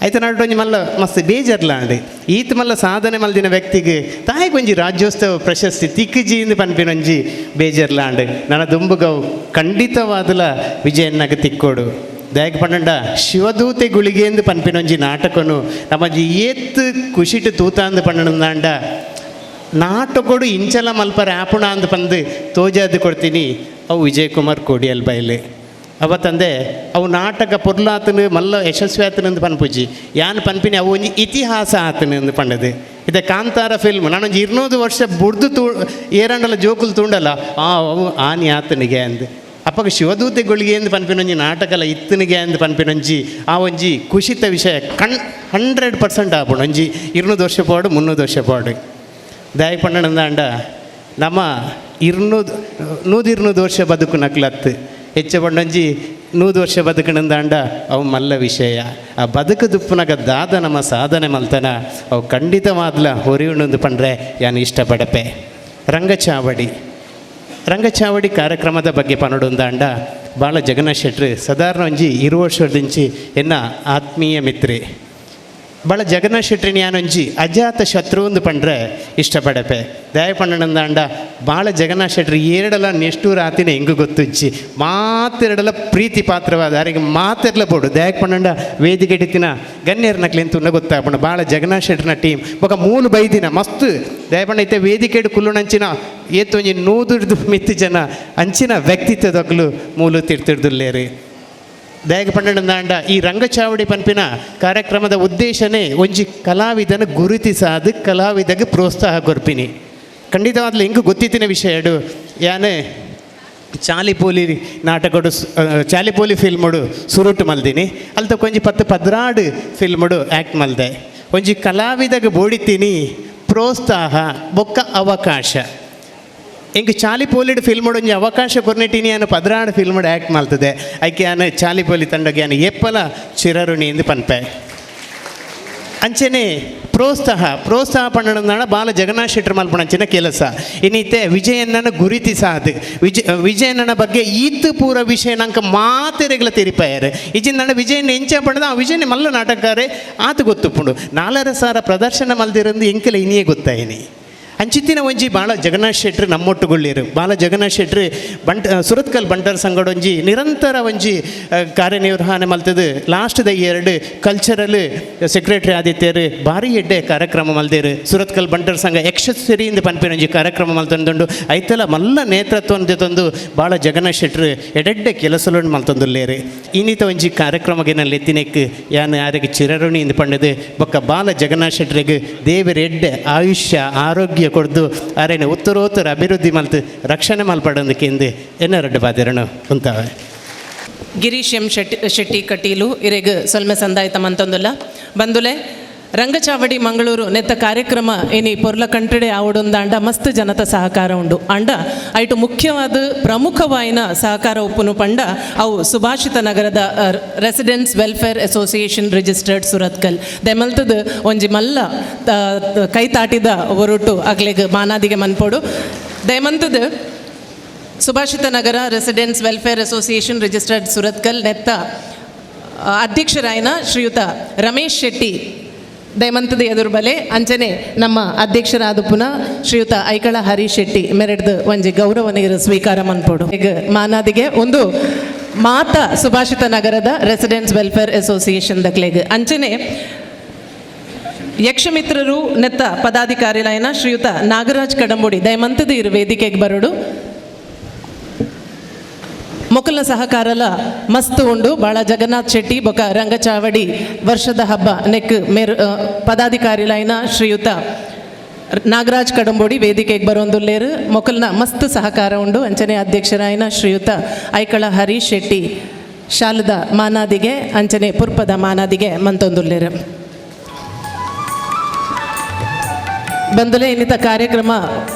ಆಯ್ತು ನಾಡು ಒಂಜಿ ಮಲ್ಲ ಮಸ್ತ್ ಬೇಜರ್ಲ ಅಂಡ್ ಈತ್ ಮಲ್ಲ ಸಾಧನೆ ಮಲ್ದಿನ ವ್ಯಕ್ತಿಗೆ ತಾಯಿಗೆ ಒಂಜಿ ರಾಜ್ಯೋತ್ಸವ ಪ್ರಶಸ್ತಿ ತಿಕ್ಕುಜಿಂದ ಪನ್ಪಿನ ಒಂಜಿ ಬೇಜರ್ಲ ಅಂಡ್ ನನ್ನ ದುಂಬುಗವು ಖಂಡಿತವಾದಲ ವಿಜಯಣ್ಣಗ ತಿಕ್ಕೋಡು. ದಯಕ್ಕೆ ಪಂಡ ಶಿವದೂತೆ ಗುಳಿಗೆಂದು ಪನ್ಪಿನ ಒಂಜಿ ನಾಟಕನು ನಮ್ಮಂಜಿ ಏತ್ ಖುಷಿಟ್ ತೂತಾಂದು ಪಣ್ಣಂದಾಂಡ ನಾಟಕೊಡು ಇಂಚಲ ಮಲ್ಪರ ಆಪುಣ ಅಂದ್ ಪಂದು ತೋಜಾದು ಕೊಡ್ತೀನಿ ಅವು ವಿಜಯಕುಮಾರ್ ಕೋಡಿಯಲ್ ಬೈಲೆ. ಅವ ತಂದೆ ಅವು ನಾಟಕ ಪೊರ್ಲಾತನು ಮಲ್ಲ ಯಶಸ್ವಿ ಆತನಂದು ಪನ್ಪುಜಿ ಯಾನ್ ಪನ್ಪಿನಿ ಅವು ಒಂಜಿ ಇತಿಹಾಸ ಆತನು ಅಂದು ಪಂಡದು. ಇದೆ ಕಾಂತಾರ ಫಿಲ್ಮ್ ನಾನೊಂಜಿ 200 ವರ್ಷ ಬುಡ್ದು ತೂ ಏರಂಡಲ ಜೋಕುಲು ತೂಂಡಲ್ಲ ಆ ಅವು ಆನಿ ಆತನಿಗೆ ಅಂದು ಅಪ್ಪಗ ಶಿವದೂತೆ ಗುಳಿಗೆ ಎಂದು ಪನ್ಪಿನೊಂಜಿ ನಾಟಕಲ ಇತ್ತನಿಗೆ ಅಂದು ಪನ್ಪಿನೊಂಜಿ ಆ ಒಂಜಿ ಖುಷಿತ ವಿಷಯ 100% ಆಪುಂಡು. ಒಂಜಿ 200 ವರ್ಷ ಪಾಡು 300 ವರ್ಷ ಪಾಡು ದಯ ಪಣ್ಣಂದಾಂಡ ನಮ್ಮ 200 ವರ್ಷ ಬದುಕು ನಕ್ಲತ್ತು ಹೆಚ್ಚ ಪಂಡೊಂಜಿ 100 ವರ್ಷ ಬದುಕಣಂದಾಂಡ ಅವು ಮಲ್ಲ ವಿಷಯ. ಆ ಬದುಕು ದುಪ್ಪುನಗ ದಾದ ನಮ್ಮ ಸಾಧನೆ ಮಲ್ತನ ಅವು ಖಂಡಿತವಾದ್ಲ ಹೊರಿಯುಣಂದು ಪಂಡ್ರೆ ಯಾನು ಇಷ್ಟಪಡಪೆ. ರಂಗಚಾವಡಿ ರಂಗಚಾವಡಿ ಕಾರ್ಯಕ್ರಮದ ಬಗ್ಗೆ ಪನಡುಂದಾಂಡ ಬಾಳ ಜಗನ್ನಾಥ್ ಶೆಟ್ರು ಸಾಧಾರಣ ಒಂಜಿ 20 ವರ್ಷದಿಂಚಿ ಎನ್ನ ಆತ್ಮೀಯ ಮಿತ್ರಿ. ಬಾಳ ಜಗನ್ನಾಥ್ ಶೆಟ್ರಿನ ಯಾನೊಂಜಿ ಅಜಾತ ಶತ್ರು ಒಂದು ಪಂಡ್ರೆ ಇಷ್ಟಪಡಪೆ. ದಯ ಪಣ್ಣಂದಾಂಡ ಬಾಳ ಜಗನ್ನಾಥ್ ಶೆಟ್ರು ಎರಡಲ ನೆಷ್ಟೂರು ಆತಿನ ಹೆಂಗು ಗೊತ್ತುಜ್ಜಿ ಮಾತೆರಡಲ ಪ್ರೀತಿ ಪಾತ್ರವಾದ ಯಾರಿಗೆ ಮಾತೆರ್ಲ ಬೋಡು. ದಯಕ್ಕೆ ಪಣ್ಣಂಡ ವೇದಿಕೆ ಇಟ್ಟಿನ ಗಣ್ಯರ್ನಕ್ಲೆಂತ ಗೊತ್ತಾಪಂಡ ಬಾಳ ಜಗನ್ನಾಥ್ ಶೆಟ್ರನ ಟೀಮ್ ಬೊಕ ಮೂಲು ಬೈದಿನ ಮಸ್ತ್ ದಯಪಂಡ ಐತೆ ವೇದಿಕೆಡು ಕುಲ್ಲುನಂಚಿನ ಏತೊಂಜಿ 100 ಮಿತ್ತು ಜನ ಅಂಚಿನ ವ್ಯಕ್ತಿತ್ವದಕ್ಲು ಮೂಲು ತಿರ್ತಿರ್ದುಲ್ಲೇರು. ದಯಗೆ ಪಂಡಂದಾಂಡ ಈ ರಂಗಚಾವಡಿ ಪನ್ಪಿನ ಕಾರ್ಯಕ್ರಮದ ಉದ್ದೇಶನೇ ಒಂಜಿ ಕಲಾವಿದನ ಗುರುತಿಸಾದ ಕಲಾವಿದಗೆ ಪ್ರೋತ್ಸಾಹ ಕೊರ್ಪಿನಿ. ಖಂಡಿತವಾದ್ಲು ಹಿಂಗೆ ಗೊತ್ತಿತ್ತಿನ ವಿಷಯ ಎಡು ಯಾನೆ ಚಾಲಿಪೋಲಿ ನಾಟಕಡು ಚಾಲಿಪೋಲಿ ಫಿಲ್ಮುಡು ಸುರುಟು ಮಲ್ದಿನಿ ಅಲ್ತ ಒಂಜಿ 10 14 ಫಿಲ್ಮುಡು ಆ್ಯಕ್ಟ್ ಮಲ್ದೆ. ಒಂಜಿ ಕಲಾವಿದಗೆ ಬೋಡಿತೀನಿ ಪ್ರೋತ್ಸಾಹ ಬೊಕ್ಕ ಅವಕಾಶ. ಇಂಕ್ ಚಾಲಿಪೋಲಿಡ್ ಫಿಲ್ಮುಡು ಒಂಜಿ ಅವಕಾಶ ಕೊರ್ನೆಟಿನಿ ಅನ್ನು 14 ಫಿಲ್ಮುಡು ಆ್ಯಕ್ಟ್ ಮಾಡ್ತದೆ. ಐಕೆ ಆನ ಚಾಲಿಪೋಲಿ ತಂಡಗೆ ಆನ ಎಪ್ಪಲ ಚಿರರುಣಿ ಎಂದು ಪನ್ಪೆ. ಅಂಚನೆ ಪ್ರೋತ್ಸಾಹ ಪ್ರೋತ್ಸಾಹ ಪಣ್ಣನ ಬಾಲ ಜಗನ್ನಾಥ್ ಶೆಟ್ಟರ್ ಮಲ್ಪಣಂಚಿನ ಕೆಲಸ ಇನ್ನಿತೆ ವಿಜಯಣ್ಣನ ಗುರುತಿಸಾದು ವಿಜಯಣ್ಣನ ಬಗ್ಗೆ ಈತ್ ಪೂರ ವಿಷಯ ನಂಗೆ ಮಾತೆರೆಗಳ ತೆರಿಪಾಯರು. ಇಜಿನ ವಿಜಯಣ್ಣ ಎಂಚ ಪಣ್ಣದ ಆ ವಿಜಯಣ್ಣ ಮಲ್ಲ ನಾಟಕಾರೆ ಆತು ಗೊತ್ತುಪ್ಪುಂಡು 4.5 ಸಾವಿರ ಪ್ರದರ್ಶನ ಮಲ್ದಿರಂದು ಎಂಕೆಲ ಇನಿಯೇ ಗೊತ್ತಾಯಿನಿ. ಅಂಚಿತ್ತಿನ ಒಂಜಿ ಬಾಳ ಜಗನ್ನಾಥ್ ಶೆಟ್ರು ನಮ್ಮೊಟ್ಟುಗೊಳ್ಳಿರು. ಬಾಲ ಜಗನ್ನಾಥ್ ಶೆಟ್ರು ಸುರತ್ಕಲ್ ಬಂಟರ್ ಸಂಗಡೊಂಜಿ ನಿರಂತರ ಒಂಜಿ ಕಾರ್ಯನಿರ್ವಹಣೆ ಮಲ್ತದು. Last the 2 cultural secretary ಆದಿತ್ಯರು ಭಾರಿ ಎಡ್ಡೆ ಕಾರ್ಯಕ್ರಮ ಮಲ್ದೇರು. ಸುರತ್ಕಲ್ ಬಂಟರ್ ಸಂಘ ಯಕ್ಷಸಿರಿಯಿಂದ ಪನ್ಪಿನೊಂಜಿ ಕಾರ್ಯಕ್ರಮ ಮಲ್ತೊಂದುಂಡು. ಐತಲ ಮಲ್ಲ ನೇತೃತ್ವ ತಂದು ಬಾಳ ಜಗನ್ನಾಥ್ ಶೆಟ್ರು ಎಡೆಡ್ಡೆ ಕೆಲಸಲನ್ನು ಮಲ್ತೊಂದುಲ್ಲೇರು. ಇನ್ನಿತ ಒಂಜಿ ಕಾರ್ಯಕ್ರಮಕ್ಕೆ ನಲ್ಲಿ ಎತ್ತಿನೆಕ್ ಯಾನು ಯಾರಿಗೆ ಚಿರರುಣಿ ಇಂದು ಪಂಡದು ಬೊಕ್ಕ ಬಾಲ ಜಗನ್ನಾಥ್ ಶೆಟ್ರಿಗೆ ದೇವರ ಎಡ್ಡೆ ಆಯುಷ್ಯ ಆರೋಗ್ಯ ಕೊಡ್ದು ಅರೇನೆ ಉತ್ತರೋತ್ತರ ಅಭಿವೃದ್ಧಿ ಮಲ್ತು ರಕ್ಷಣೆ ಮಲ್ಪಡೋದಕ್ಕೆಂದು ಎನ್ನರಡ್ಡು ಬಾದಿರಣ ಉಂತಾವೆ. ಗಿರೀಶ್ ಎಂ ಶೆಟ್ಟಿ ಕಟೀಲು ಇರೆಗ್ ಸೊಲ್ಮೆ ಸಂದಾಯ್ತ ಮಂತೊಂದುಲ್ಲ ಬಂದುಲೆ. ರಂಗಚಾವಡಿ ಮಂಗಳೂರು ನೆತ್ತ ಕಾರ್ಯಕ್ರಮ ಇನಿ ಪೊರ್ಲ ಕಂಟಡೆ ಆವಡೊಂದಾಂಡ ಮಸ್ತ್ ಜನತ ಸಹಕಾರ ಉಂಡು. ಅಂಡ ಐಟು ಮುಖ್ಯವಾದ ಪ್ರಮುಖವಾಯಿನ ಸಹಕಾರ ಉಪ್ಪುನು ಪಂಡ ಅವು ಸುಭಾಷಿತ ನಗರದ residents welfare association registered Surathkal ದೆಮಲ್ತದ ಒಂಜಿ ಮಲ್ಲ ಕೈತಾಟಿದ ಒರುಟು ಅಗ್ಲೆಗ್ ಮಾನಾದಿಗೆ ಮನ್ಪೋಡು. ದಯಮಂತದ Subhashita Nagara residents welfare association registered Surathkal ನೆತ್ತ ಅಧ್ಯಕ್ಷರಾಯನ ಶ್ರೀಯುತ ರಮೇಶ್ ಶೆಟ್ಟಿ ದಯಮಂತದ ಎದುರುಬಲೆ ಅಂಚನೆ ನಮ್ಮ ಅಧ್ಯಕ್ಷರಾದ ಪುನಃ ಶ್ರೀಯುತ ಐಕಳ ಹರೀಶ್ ಶೆಟ್ಟಿ ಮೆರೆಡ್ದು ಒಂಜಿ ಗೌರವ ನೀರು ಸ್ವೀಕಾರ ಮನ್ಪೋಡು. ಈಗ ಮಾನಾದಿಗೆ ಒಂದು ಮಾತ ಸುಭಾಷಿತ ನಗರದ ರೆಸಿಡೆನ್ಸ್ ವೆಲ್ಫೇರ್ ಅಸೋಸಿಯೇಷನ್ ದಕ್ಲೆಗ್ ಅಂಚನೆ ಯಕ್ಷಮಿತ್ರರು ನೆತ್ತ ಪದಾಧಿಕಾರಿಲಾಯನ ಶ್ರೀಯುತ ನಾಗರಾಜ್ ಕಡಂಬುಡಿ ದಯಮಂತದ ಇರು ವೇದಿಕೆಗೆ ಬರೋಡು. ಮೊಕಲ್ನ ಸಹಕಾರಲ ಮಸ್ತ್ ಉಂಡು. ಬಾಳ ಜಗನ್ನಾಥ್ ಶೆಟ್ಟಿ ಬೊಕ ರಂಗಚಾವಡಿ ವರ್ಷದ ಹಬ್ಬ ನೆಕ್ ಮೇರ್ ಪದಾಧಿಕಾರಿಲಾಯನ ಶ್ರೀಯುತ ನಾಗರಾಜ್ ಕಡಂಬೋಡಿ ವೇದಿಕೆಗೆ ಬರೋಂದುಲ್ಲೇರು. ಮೊಕಲ್ನ ಮಸ್ತ್ ಸಹಕಾರ ಉಂಡು. ಅಂಚನೆ ಅಧ್ಯಕ್ಷರಾಯನ ಶ್ರೀಯುತ ಐಕಳ ಹರೀಶ್ ಶೆಟ್ಟಿ ಶಾಲದ ಮಾನಾದಿಗೆ ಅಂಚನೆ ಪುರ್ಪದ ಮಾನಾದಿಗೆ ಮಂತೊಂದುಲ್ಲೇರು. ಬಂದಲೇ ಇನ್ನಿತ ಕಾರ್ಯಕ್ರಮ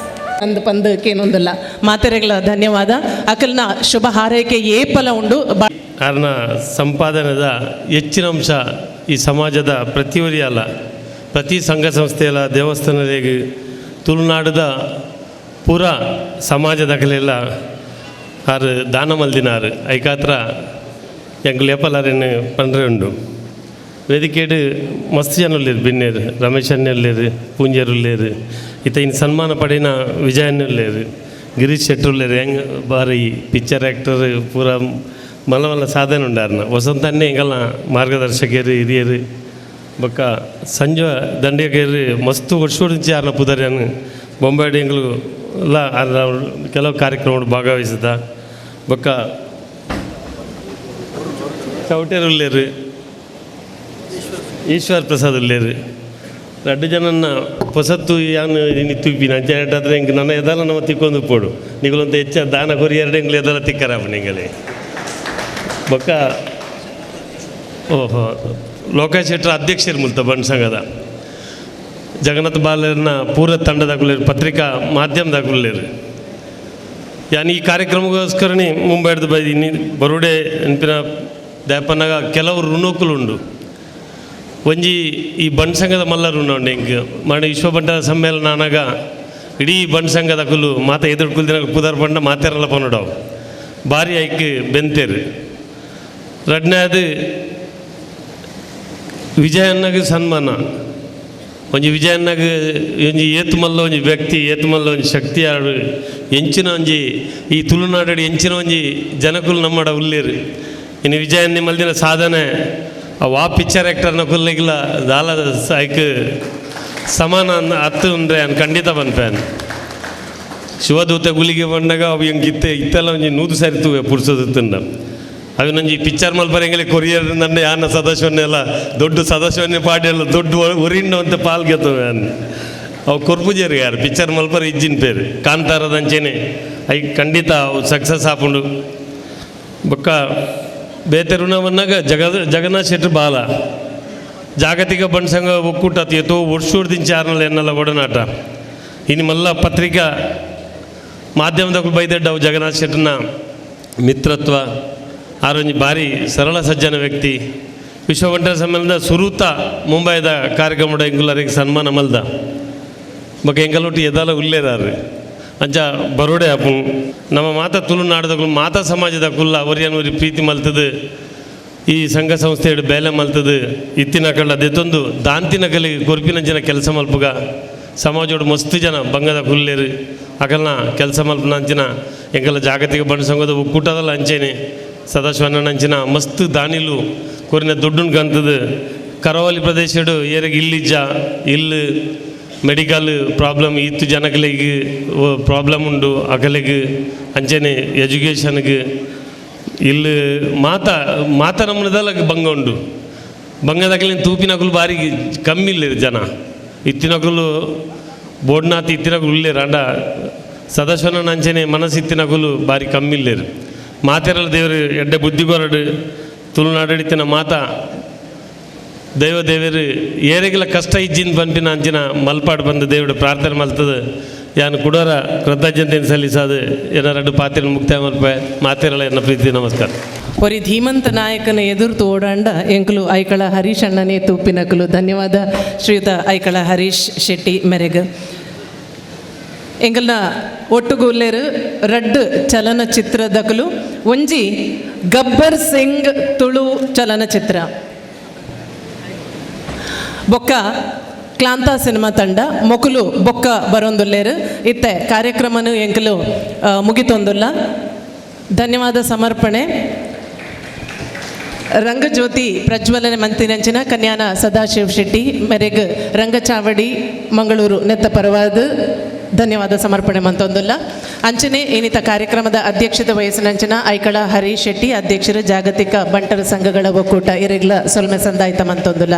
ಅಂದು ಪಂದು ಕೇನೊಂದಲ್ಲ ಮಾತೆರೆಗಳ ಧನ್ಯವಾದ. ಅಕಲ್ನ ಶುಭ ಹಾರೈಕೆ ಏಪಲ ಉಂಡು. ಕಾರಣ ಸಂಪಾದನೆದ ಹೆಚ್ಚಿನ ಅಂಶ ಈ ಸಮಾಜದ ಪ್ರತಿಯೊರಿ ಅಲ್ಲ, ಪ್ರತಿ ಸಂಘ ಸಂಸ್ಥೆಯಲ್ಲ ದೇವಸ್ಥಾನರಿಗೆ ತುಳುನಾಡದ ಪೂರ ಸಮಾಜದಗಲೆಲ್ಲ ಆರು ದಾನ ಮಲ್ದಿನಾರು ಐಕಾತ್ರ ಎಂಕುಲು ಏಪಲಾರೇನು ಪಂಡ್ರೆ ಉಂಡು. ವೇದಿಕೆಡು ಮಸ್ತ್ ಜನ ಉಲ್ಲೇರು, ಬಿನ್ನೇರು ರಮೇಶ್ ಅಣ್ಣಲ್ಲೇರು, ಪೂಂಜರು ಇತ್ತ ಇನ್ನು ಸನ್ಮಾನ ಪಡೆಯಿನ ವಿಜಯಣ್ಣಲ್ಲೇರು, ಗಿರೀಶ್ ಶೆಟ್ಟರ್ ಹೆಂಗ್ ಬಾರಿ ಪಿಕ್ಚರ್ ಆ್ಯಕ್ಟರ್ ಪೂರ ಮಲ್ಲ ಮಲ್ಲ ಸಾಧನೆ ಉಂಡಾರ್ನ ವಸಂತನ್ನೇ ಎಂಗಲ್ನ ಮಾರ್ಗದರ್ಶಕರು ಹಿರಿಯರು ಬೊಕ್ಕ ಸಂಜೆ ದಂಡಿಗೇರು ಮಸ್ತ್ ವರ್ಷೋಡಿಂಚಿ ಆರ್ನ ಪುದರ್ಯಾನು ಬೊಂಬೈ ಎಂಗ್ಲು ಲ ಆರ್ನ ಕೆಲವು ಕಾರ್ಯಕ್ರಮ ಭಾಗವಹಿಸಿದ ಬೊಕ್ಕ ಚೌಟೇರು ಉಲ್ಲೇರು, ಈಶ್ವರ್ ಪ್ರಸಾದ್ ಉಲ್ಲೇರು. ರಡ್ಡು ಜನನ್ನ ಪೊಸತ್ತು ಯಾನ್ ಇನಿ ತುಪ್ಪಿನ ಅಂಚೆ ಆದ್ರೆ ಎಂಕ್ ನನ್ನ ಎದಲ ನಮ್ಮ ತಿಕ್ಕೊಂದು ಪೋಡು ನಿಗುಲಂತ ಹೆಚ್ಚ ದಾನ ಕೊರಿ ಎರಡು ಎಂಗ್ಲು ಎದಲ ತಿಕ್ಕರಾಪ ನಿಂಗಲೆ ಬೊಕ್ಕ. ಓಹೋ ಲೋಕೇಶ್ ಶೆಟ್ಟರ್ ಅಧ್ಯಕ್ಷರು ಮುಲ್ತ ಬಂಡ್ ಸಂಘದ ಜಗನ್ನಾಥ ಬಾಲರ್ನ ಪೂರ ತಂಡದಾಗುಲೇರು, ಪತ್ರಿಕಾ ಮಾಧ್ಯಮದಾಗುಲೇರು. ಯಾನ್ ಈ ಕಾರ್ಯಕ್ರಮಕ್ಕೋಸ್ಕರನೇ ಮುಂಬೈಡ್ದು ಬೈದಿನಿ ಬರುಡೆ ನೆನಪಿನ ದೇಪನಾಗ ಕೆಲವು ಋಣಕುಲು ಉಂಡು. ಒಂಜಿ ಈ ಬಂಡ್ ಸಂಘದ ಮಲ್ಲ ಋಣ ಉಂಡು ಎಂಕ್ ಮಾಡ ವಿಶ್ವ ಬಂಟರ ಸಮ್ಮೇಳನ ಆನಾಗ ಇಡೀ ಬಂಡ್ ಸಂಘದ ಕುಲು ಮಾತ ಎದುರು ಕುಲ್ದಿನ ಪುದರ್ ಬಂಡ ಮಾತೆರಲ್ಲ ಪನಡವು ಭಾರಿ ಐಕ್ ಬೆಂತೇರು. ರಡ್ನೇದು ವಿಜಯಣ್ಣಗೆ ಸನ್ಮಾನ. ಒಂಜಿ ವಿಜಯಣ್ಣಗೆ ಒಂಜಿ ಏತ್ ಮಲ್ಲ ಒಂಜಿ ವ್ಯಕ್ತಿ, ಏತ್ ಮಲ್ಲ ಒಂಜಿ ಶಕ್ತಿ ಆಡು ಎಂಚಿನ ಒಂಜಿ ಈ ತುಳುನಾಡು ಎಂಚಿನ ಒಂಜಿ ಜನಕುಲು ನಮ್ಮಡ ಉಲ್ಲೇರು. ಇನ್ನು ವಿಜಯಣ್ಣೆ ಮಲ್ದಿನ ಸಾಧನೆ ವಾ ಪಿಕ್ಚರ್ ಆ್ಯಕ್ಟರ್ನ ಕುಲ್ಲಿಗಿಲ್ಲ ದಾಲ ಐಕ್ ಸಮಾನ ಅತ್ತು ಅಂದರೆ ಅನ್ ಖಂಡಿತ ಬನ್ಪೇನ್. ಶಿವದೂತ ಗುಲಿಗೆ ಬಂದಾಗ ಅವು ಹೆಂಗೆ ಇತ್ತೆ ಇತ್ತೆಲ್ಲ ಒಂಜಿ ನೂದು ಸಾರಿ ತೂವೆ ಪುರ್ಸೋದು ಅವಿನೊಂಜಿ ಪಿಕ್ಚರ್ ಮಲ್ಪರೆ ಎಂಗಲೆ ಕೊರಿಯರ್ ನನ್ನ ಯಾನ ಸದಸ್ಯವನ್ನೆಲ್ಲ ದೊಡ್ಡ ಸದಸ್ಯವನ್ನೇ ಪಾಡಿಯಲ್ಲ ದೊಡ್ಡ ಒರಿಂಡ ಅಂತ ಪಾಲ್ಗೆತ್ತವೆ ಅನ್ ಅವು ಕೊರ್ಪುಜೇರು ಯಾರು ಪಿಕ್ಚರ್ ಮಲ್ಪರೆ ಇಜ್ಜಿನ ಪೇರು ಕಾಂತಾರದಂಚೇನೆ I ಖಂಡಿತ ಅವು ಸಕ್ಸಸ್ ಆಪುಂಡು. ಬೊಕ್ಕ ಬೇತೆ ಋಣವನ್ನಾಗ ಜಗನ್ನಾಥ್ ಶೆಟ್ರು ಬಾಲ ಜಾಗತಿಕ ಬಂಡ್ ಸಂಘ ಒಕ್ಕೂಟ ಎತ್ತೋ ವರ್ಷೂರ್ದಿಂಚ ಆರ್ನಲ್ಲ ಎನ್ನಲ್ಲ ಒಡನಾಟ. ಇನ್ನು ಮಲ್ಲ ಪತ್ರಿಕಾ ಮಾಧ್ಯಮದಕ್ಕೂ ಬೈದಡ್ಡವು ಜಗನ್ನಾಥ್ ಶೆಟ್ಟರ್ನ ಮಿತ್ರತ್ವ. ಆರೊಂಜಿ ಭಾರಿ ಸರಳ ಸಜ್ಜನ ವ್ಯಕ್ತಿ. ವಿಶ್ವ ಬಂಟರ ಸಮ್ಮೇಳನದ ಸುರೂತ ಮುಂಬೈದ ಕಾರ್ಯಕ್ರಮದ ಎಂಗುಲರಿಗೆ ಸನ್ಮಾನ ಮಲ್ದ ಬೊಕ್ಕ ಎಂಗಲೊಟ್ಟು ಎದಾಲ ಉಲ್ಲೇರಾರು ಅಂಚ ಬರೋಡೆ ಅಪ್ಪು ನಮ್ಮ ಮಾತಾ ತುಳುನಾಡದಕ್ಕೂ ಮಾತಾ ಸಮಾಜದ ಕುಲ್ಲ ಒರಿಯನ್ ಪ್ರೀತಿ ಮಲ್ತದು ಈ ಸಂಘ ಸಂಸ್ಥೆಯಡು ಬೇಲೆ ಮಲ್ತದು ಇತ್ತಿನ ಕಳ್ಳ ದೆತ್ತೊಂದು ದಾಂತಿನ ಕಲಿ ಕೊರ್ಪಿನ ಜನ ಕೆಲಸ ಮಲ್ಪುಗ ಸಮಾಜೋಡು ಮಸ್ತ್ ಜನ ಬಂಗದ ಕುಲ್ಲೇರು ಅಕಲ್ನ ಕೆಲಸ ಮಲ್ಪನ ಅಂಚಿನ ಎಂಕಲ ಜಾಗತಿಕ ಬಂಡ ಸಂಘದ ಒಕ್ಕೂಟದಲ್ಲ ಅಂಚೇನೆ ಸದಾಶಿವಣ್ಣನ ಮಸ್ತ್ ದಾನಿಲು ಕೊರಿನ ದುಡ್ಡುನ್ ಕಂತದು ಕರಾವಳಿ ಪ್ರದೇಶಡು ಏರಿಗೆ ಇಲ್ಲಿಜ್ಜ ಇಲ್ಲು ಮೆಡಿಕಲ್ ಪ್ರಾಬ್ಲಮ್ ಇತ್ತು ಜನಗಳಿಗೆ ಪ್ರಾಬ್ಲಮ್ ಉಂಡು ಅಕಲಿಗೆ ಅಂಚನೆ ಎಜುಕೇಷನ್ಗೆ ಇಲ್ಲಿ ಮಾತಾ ಮಾತಾ ನಮ್ಮದಲ್ಲ ಬಂಗ ಉಂಡು. ಬಂಗದಾಗಲಿ ತೂಪಿನಕುಲು ಭಾರಿ ಕಮ್ಮಿ ಇಲ್ಲ ಜನ ಇತ್ತಿನಕುಲು ಬೋಡ್ನಾಥ್ ಇತ್ತಿನಕುಲು ಉಲ್ಲೇರು ಅಂಡ ಸದಾಶಿವನ ಅಂಚನೆ ಮನಸ್ಸಿತ್ತಿನಕುಲು ಭಾರಿ ಕಮ್ಮಿ ಇಲ್ಲೇರು. ಮಾತೆರಲ್ಲ ದೇವರು ಎಡ್ಡೆ ಬುದ್ಧಿ ಕೊರಡು ತುಳುನಾಡಡಿತಿನ ಮಾತಾ ದೈವ ದೇವರು ಏರೆಗಿಲ ಕಷ್ಟ ಇಜ್ಜಿನ ಪನ್ಪಿನ ಅಂಚಿನ ಮಲ್ಪಾಡು ಬಂದು ದೇವರು ಪ್ರಾರ್ಥನೆ ಮಲ್ತದೆ ಯಾನು ಕುಡೋರ ಕೃತಜ್ಞತೆಯನ್ನು ಸಲ್ಲಿಸಾದು ಏನಾರಡ್ಡು ಪಾತ್ರ ಮುಕ್ತಾಯ ಮಲ್ಪೆ ಮಾತಿರಲ್ಲ ಎನ್ನ ಪ್ರೀತಿ ನಮಸ್ಕಾರ. ಒರಿ ಧೀಮಂತ ನಾಯಕನ ಎದುರ್ತು ಓಡಾಂಡ ಎಂಕುಲು ಐಕಳ ಹರೀಶ್ ಅಣ್ಣನೇ ತೂಪಿನಕುಲು. ಧನ್ಯವಾದ ಶ್ರೀಯುತ ಐಕಳ ಹರೀಶ್ ಶೆಟ್ಟಿ ಮೆರೆಗ್. ಎಂಕಲ್ನ ಒಟ್ಟುಗೂಲ್ಲೇರು ರಡ್ಡ್ ಚಲನಚಿತ್ರದಕಲು ಒಂಜಿ ಗಬ್ಬರ್ ಸಿಂಗ್ ತುಳು ಚಲನಚಿತ್ರ ಬೊಕ್ಕ ಕ್ಲಾಂತ ಸಿನಿಮಾ ತಂಡ ಮೊಕುಲು ಬೊಕ್ಕ ಬರೋಂದುಲ್ಲೇರು. ಇತ್ತೆ ಕಾರ್ಯಕ್ರಮನು ಎಂಕಲು ಮುಗಿತೊಂದುಲ್ಲ. ಧನ್ಯವಾದ ಸಮರ್ಪಣೆ. ರಂಗಜ್ಯೋತಿ ಪ್ರಜ್ವಲನೆ ಮಂತಿನಂಚಿನ ಕನ್ಯಾನ ಸದಾಶಿವ ಶೆಟ್ಟಿ ಮೆರೆಗ್ ರಂಗಚಾವಡಿ ಮಂಗಳೂರು ನೆತ್ತ ಪರವಾದ ಧನ್ಯವಾದ ಸಮರ್ಪಣೆ ಮಂತೊಂದುಲ್ಲ. ಅಂಚನೆ ಏನಿತ ಕಾರ್ಯಕ್ರಮದ ಅಧ್ಯಕ್ಷತೆ ವಯಸ್ಸಿನಂಚಿನ ಐಕಳ ಹರೀಶ್ ಶೆಟ್ಟಿ ಅಧ್ಯಕ್ಷರು ಜಾಗತಿಕ ಬಂಟರ ಸಂಘಗಳ ಒಕ್ಕೂಟ ಇರೆಗ್ಲ ಸೊಲ್ಮೆ ಸಂದಾಯ್ತ ಮಂತೊಂದುಲ್ಲ.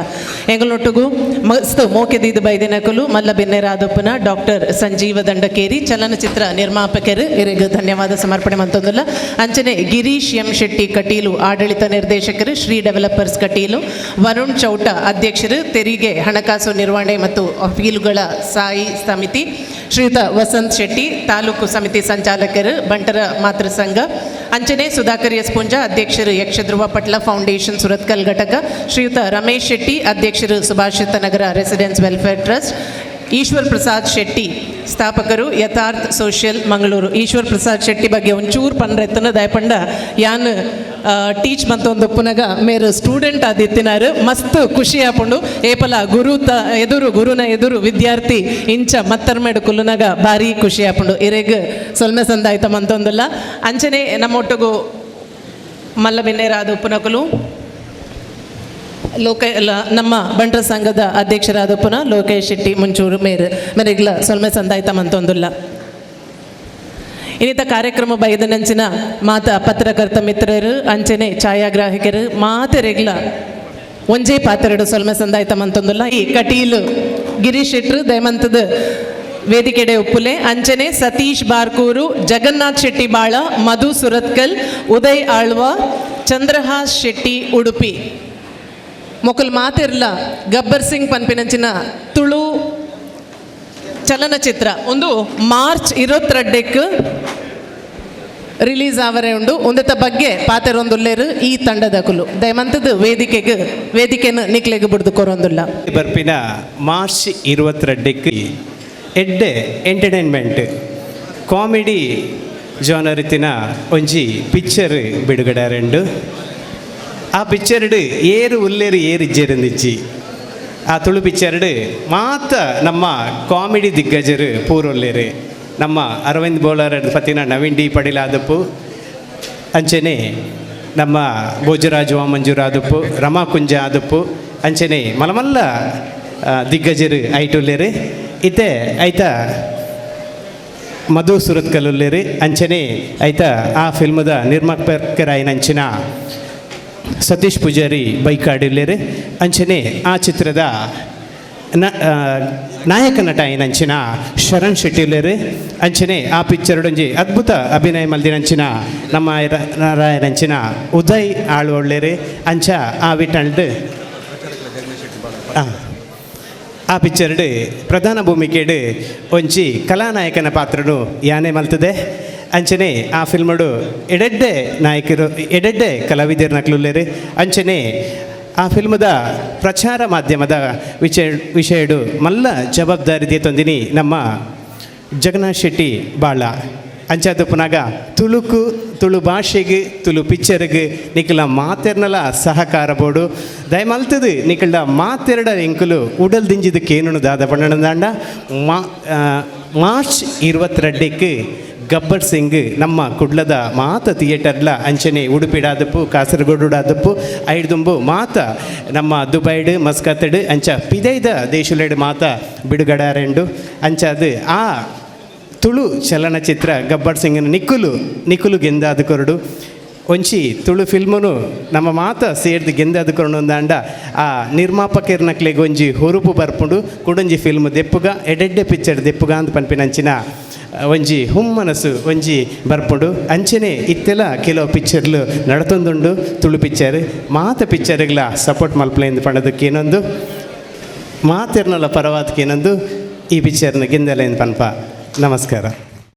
ಎಂಗಳೊಟ್ಟುಗು ಮಸ್ತ್ ಮೋಕೆದೀದು ಬೈದಿನಕುಲು ಮಲ್ಲ ಬಿನ್ನೆರಾದಪ್ಪನ ಡಾಕ್ಟರ್ ಸಂಜೀವ ದಂಡಕೇರಿ ಚಲನಚಿತ್ರ ನಿರ್ಮಾಪಕರು ಇರೆಗ್ ಧನ್ಯವಾದ ಸಮರ್ಪಣೆ ಮಂತೊಂದುಲ್ಲ. ಅಂಚನೆ ಗಿರೀಶ್ ಎಂ ಶೆಟ್ಟಿ ಕಟೀಲು ಆಡಳಿತ ನಿರ್ದೇಶಕರು ಶ್ರೀ ಡೆವಲಪರ್ಸ್ ಕಟೀಲು, ವರುಣ್ ಚೌಟ ಅಧ್ಯಕ್ಷರು ತೆರಿಗೆ ಹಣಕಾಸು ನಿರ್ವಹಣೆ ಮತ್ತು ಅಫೀಲುಗಳ ಸಾಯಿ ಸಮಿತಿ, ಶ್ರೀಯುತ ವಸಂತ್ ಶೆಟ್ಟಿ ತಾಲೂಕು ಸಮಿತಿ ಸಂಚಾಲಕರು ಬಂಟರ ಮಾತೃ ಸಂಘ, ಅಂಚನೆ ಸುಧಾಕರ್ ಎಸ್ ಪುಂಜ ಅಧ್ಯಕ್ಷರು ಯಕ್ಷಧ್ರುವ ಪಟ್ಲ ಫೌಂಡೇಶನ್ ಸುರತ್ಕಲ್ ಘಟಕ, ಶ್ರೀಯುತ ರಮೇಶ್ ಶೆಟ್ಟಿ ಅಧ್ಯಕ್ಷರು Subhashita Nagar residence welfare trust, Eshwar Prasad Shetty ಸ್ಥಾಪಕರು ಯಥಾರ್ಥ ಸೋಷಿಯಲ್ ಮಂಗಳೂರು. ಈಶ್ವರ್ ಪ್ರಸಾದ್ ಶೆಟ್ಟಿ ಬಗ್ಗೆ ಒಂಚೂರು ಪನ್ರೆತ್ತನ ದಯಪಂಡ ಯಾನ್ ಟೀಚ್ ಮಂತೊಂದು ಪುನಗ ಮೇರು ಸ್ಟೂಡೆಂಟ್ ಆದಿತ್ತಿನಾರು ಮಸ್ತ್ ಖುಷಿ ಆಪುಂಡು. ಏಪಲ ಗುರು ತ ಎದುರು ಗುರುನ ಎದುರು ವಿದ್ಯಾರ್ಥಿ ಇಂಚ ಮತ್ತರ್ಮೇಡು ಕುಲ್ಲುನಗ ಭಾರಿ ಖುಷಿ ಆಪುಂಡು. ಇರೆಗ್ ಸೊಲ್ಮೆ ಸಂದಾಯ್ತ ಮಂತೊಂದುಲ್ಲ. ಅಂಚನೆ ನಮ್ಮೊಟ್ಟುಗು ಮಲ್ಲ ಬಿನ್ನೇರಾದ ಉಪ್ಪುನಕುಲು ಲೋಕ ನಮ್ಮ ಬಂಟರ ಸಂಘದ ಅಧ್ಯಕ್ಷರಾದ ಪುನಃ ಲೋಕೇಶ್ ಶೆಟ್ಟಿ ಮುಂಚೂರು ಮೇರು ಮೇರೆಗ್ಲ ಸೊಲ್ಮೆ ಸಂದಾಯ್ತ ಮಂತೊಂದುಲ್ಲ. ಇನ್ನಿತ ಕಾರ್ಯಕ್ರಮ ಬೈದನಂಚಿನ ಮಾತ ಪತ್ರಕರ್ತ ಮಿತ್ರರು ಅಂಚನೆ ಛಾಯಾಗ್ರಾಹಕರು ಮಾತೆರೆಗ್ಲ ಒಂಜೇ ಪಾತ್ರೆಡು ಸೊಲ್ಮೆ ಸಂದಾಯ್ತ ಮಂತೊಂದುಲ್ಲ. ಈ ಕಟೀಲು ಗಿರೀಶ್ ಶೆಟ್ರು ದಯಮಂತದ ವೇದಿಕೆಡೆ ಉಪ್ಪುಲೆ ಅಂಚನೆ ಸತೀಶ್ ಬಾರ್ಕೂರು, ಜಗನ್ನಾಥ್ ಶೆಟ್ಟಿ ಬಾಳ, ಮಧು ಸುರತ್ಕಲ್, ಉದಯ್ ಆಳ್ವ, ಚಂದ್ರಹಾಸ್ ಶೆಟ್ಟಿ ಉಡುಪಿ ಮೊಕಲ್ ಮಾತಿರ್ಲ ಗಬ್ಬರ್ ಸಿಂಗ್ ಪನ್ಪಿನಂಚಿನ ತುಳು ಚಲನಚಿತ್ರ ಒಂದು ಮಾರ್ಚ್ 22ಕ್ಕೆ ರಿಲೀಸ್ ಆವರೆ ಉಂಡು. ಒಂದೆತ್ತ ಬಗ್ಗೆ ಪಾತೆರೊಂದುಲ್ಲೇರು ಈ ತಂಡದಕುಲು ದಯಮಂತದ ವೇದಿಕೆಗೆ ವೇದಿಕೆನ ನಿಕ್ಲೆಗ್ ಬುಡ್ದು ಕೊರೊಂದುಲ್ಲ. ಬರ್ಪಿನ ಮಾರ್ಚ್ 22ಕ್ಕೆ ಎಡ್ಡೆ ಎಂಟರ್ಟೈನ್ಮೆಂಟ್ ಕಾಮಿಡಿ ಜಾನರಿತಿನ ಒಂಜಿ ಪಿಕ್ಚರ್ ಬಿಡುಗಡೆ ರೆಂಡು. ಆ ಪಿಕ್ಚರ್ಡ್ ಏರು ಉಲ್ಲೇರು ಏರು ಇಜ್ಜೆರಂದಿಜ್ಜಿ. ಆ ತುಳು ಪಿಕ್ಚರ್ಡ್ ಮಾತ ನಮ್ಮ ಕಾಮಿಡಿ ದಿಗ್ಗಜರು ಪೂರೊಲ್ಲೇರು. ನಮ್ಮ ಅರವಿಂದ್ ಬೋಳಾರ್ ಪತಿನ ನವೀನ್ ಡಿ ಪಡಿಲಾದಪ್ಪು, ಅಂಚನೆ ನಮ್ಮ ಭೋಜರಾಜ್ ವಾಮಂಜೂರ್ ಆದಪ್ಪು, ರಮಾ ಕುಂಜ ಆದಪ್ಪು, ಅಂಚನೆ ಮಲಮಲ್ಲ ದಿಗ್ಗಜರು ಐಟುಲ್ಲೇರು. ಇತ್ತೆ ಐತ ಮಧು ಸುರತ್ಕಲ್ಲುಲ್ಲೇರು. ಅಂಚನೆ ಐತ ಆ ಫಿಲ್ಮದ ನಿರ್ಮಾಪಕರಾಯಿನಂಚಿನ ಸತೀಶ್ ಪೂಜಾರಿ ಬೈಕಾಡಿಲ್ಲೇರು. ಅಂಚನೆ ಆ ಚಿತ್ರದ ನಾಯಕ ನಟ ಏನಂಚಿನ ಶರಣ್ ಶೆಟ್ಟಿಲ್ಲೇರು. ಅಂಚನೆ ಆ ಪಿಕ್ಚರ್ಡೊಂಜಿ ಅದ್ಭುತ ಅಭಿನಯ ಮಲ್ದಿನಂಚಿನ ನಮ್ಮ ನಾರಾಯಣಂಚಿನ ಉದಯ್ ಆಳ್ವೊಳ್ಳೇರು. ಅಂಚ ಆ ವಿಟಲ್ಡ್ ಆ ಪಿಕ್ಚರ್ಡ್ ಪ್ರಧಾನ ಭೂಮಿಕೆಡ್ ಒಂಜಿ ಕಲಾನಾಯಕನ ಪಾತ್ರನು ಯಾನೆ ಮಲ್ತದೆ. ಅಂಚನೆ ಆ ಫಿಲ್ಮಡು ಎಡೆಡ್ಡೆ ನಾಯಕರು ಎಡೆಡ್ಡೆ ಕಲಾವಿದರ ನಕ್ಲುಲ್ಲೇರು. ಅಂಚನೆ ಆ ಫಿಲ್ಮದ ಪ್ರಚಾರ ಮಾಧ್ಯಮದ ವಿಷಯಡು ಮಲ್ಲ ಜವಾಬ್ದಾರಿ ತಂದಿನಿ ನಮ್ಮ ಜಗನ್ನಾಥ್ ಶೆಟ್ಟಿ ಬಾಳ. ಅಂಚಾದ ಪುನಗ ತುಳುಕು ತುಳು ಭಾಷೆಗೆ ತುಳು ಪಿಕ್ಚರ್ಗೆ ನಿಖಲ ಮಾತೆರ್ನಲ ಸಹಕಾರ ಬೋಡು ದಯಮಲ್ತದು ನಿಖಲ ಮಾತೆರಡ ಎಂಕುಲು ಉಡಲ್ ದಿಂಜಿದ ಕೇನುನು ದಾದ ಪಣ್ಣದಾಂಡ ಮಾರ್ಚ್ 22ಕ್ಕೆ ಗಬ್ಬರ್ ಸಿಂಗ್ ನಮ್ಮ ಕುಡ್ಲದ ಮಾತ ಥಿಯೇಟರ್ಲ ಅಂಚನೆ ಉಡುಪಿಡಾದಪ್ಪು ಕಾಸರಗೋಡುಡಾದಪ್ಪು ಐಡ್ದುಂಬು ಮಾತ ನಮ್ಮ ದುಬೈಡ್ ಮಸ್ಕತ್ಡ್ ಅಂಚ ಪಿದೈದ ದೇಶುಲೆಡ್ ಮಾತ ಬಿಡುಗಡಾರೆಂಡು. ಅಂಚಾದು ಆ ತುಳು ಚಲನಚಿತ್ರ ಗಬ್ಬರ್ ಸಿಂಗ್ನ ನಿಕ್ಕುಲು ನಿಕ್ಕುಲು ಗೆಂದಾದ ಕೊರಡು ಒಂಚಿ ತುಳು ಫಿಲ್ಮನು ನಮ್ಮ ಮಾತ ಸೇರ್ದು ಗೆಂದಾದ ಕೊರಡು ಅಂದಾಂಡ ಆ ನಿರ್ಮಾಪಕರ್ನಕ್ಲೆಗ್ ಒಂಜಿ ಹುರುಪು ಬರ್ಪುಂಡು ಕುಡೊಂಜಿ ಫಿಲ್ಮ್ ದೆಪ್ಪುಗ ಎಡೆಡ್ಡೆ ಪಿಕ್ಚರ್ ದೆಪ್ಪುಗ ಅಂತ ಪನ್ಪಿನಂಚಿನ ಒಂಜಿ ಹುಮ್ಮನಸು ಒಂಜಿ ಬರ್ಪುಂಡು. ಅಂಚನೆ ಇತ್ತೆಲ ಕೆಲವು ಪಿಕ್ಚರ್ಲು ನಡತೊಂದುಂಡು. ತುಳು ಪಿಕ್ಚರ್ ಮಾತ ಪಿಕ್ಚರ್ಗಳ ಸಪೋರ್ಟ್ ಮಲ್ಪಲೆಂದು ಪಂಡದಕ್ಕೆ ಏನೊಂದು ಮಾತೆರ್ನಲ ಪರವಾದಕ್ಕೆ ಏನೊಂದು ಈ ಪಿಕ್ಚರ್ನ ಗೆಂದೆಲ ಪನ್ಪ. ನಮಸ್ಕಾರ.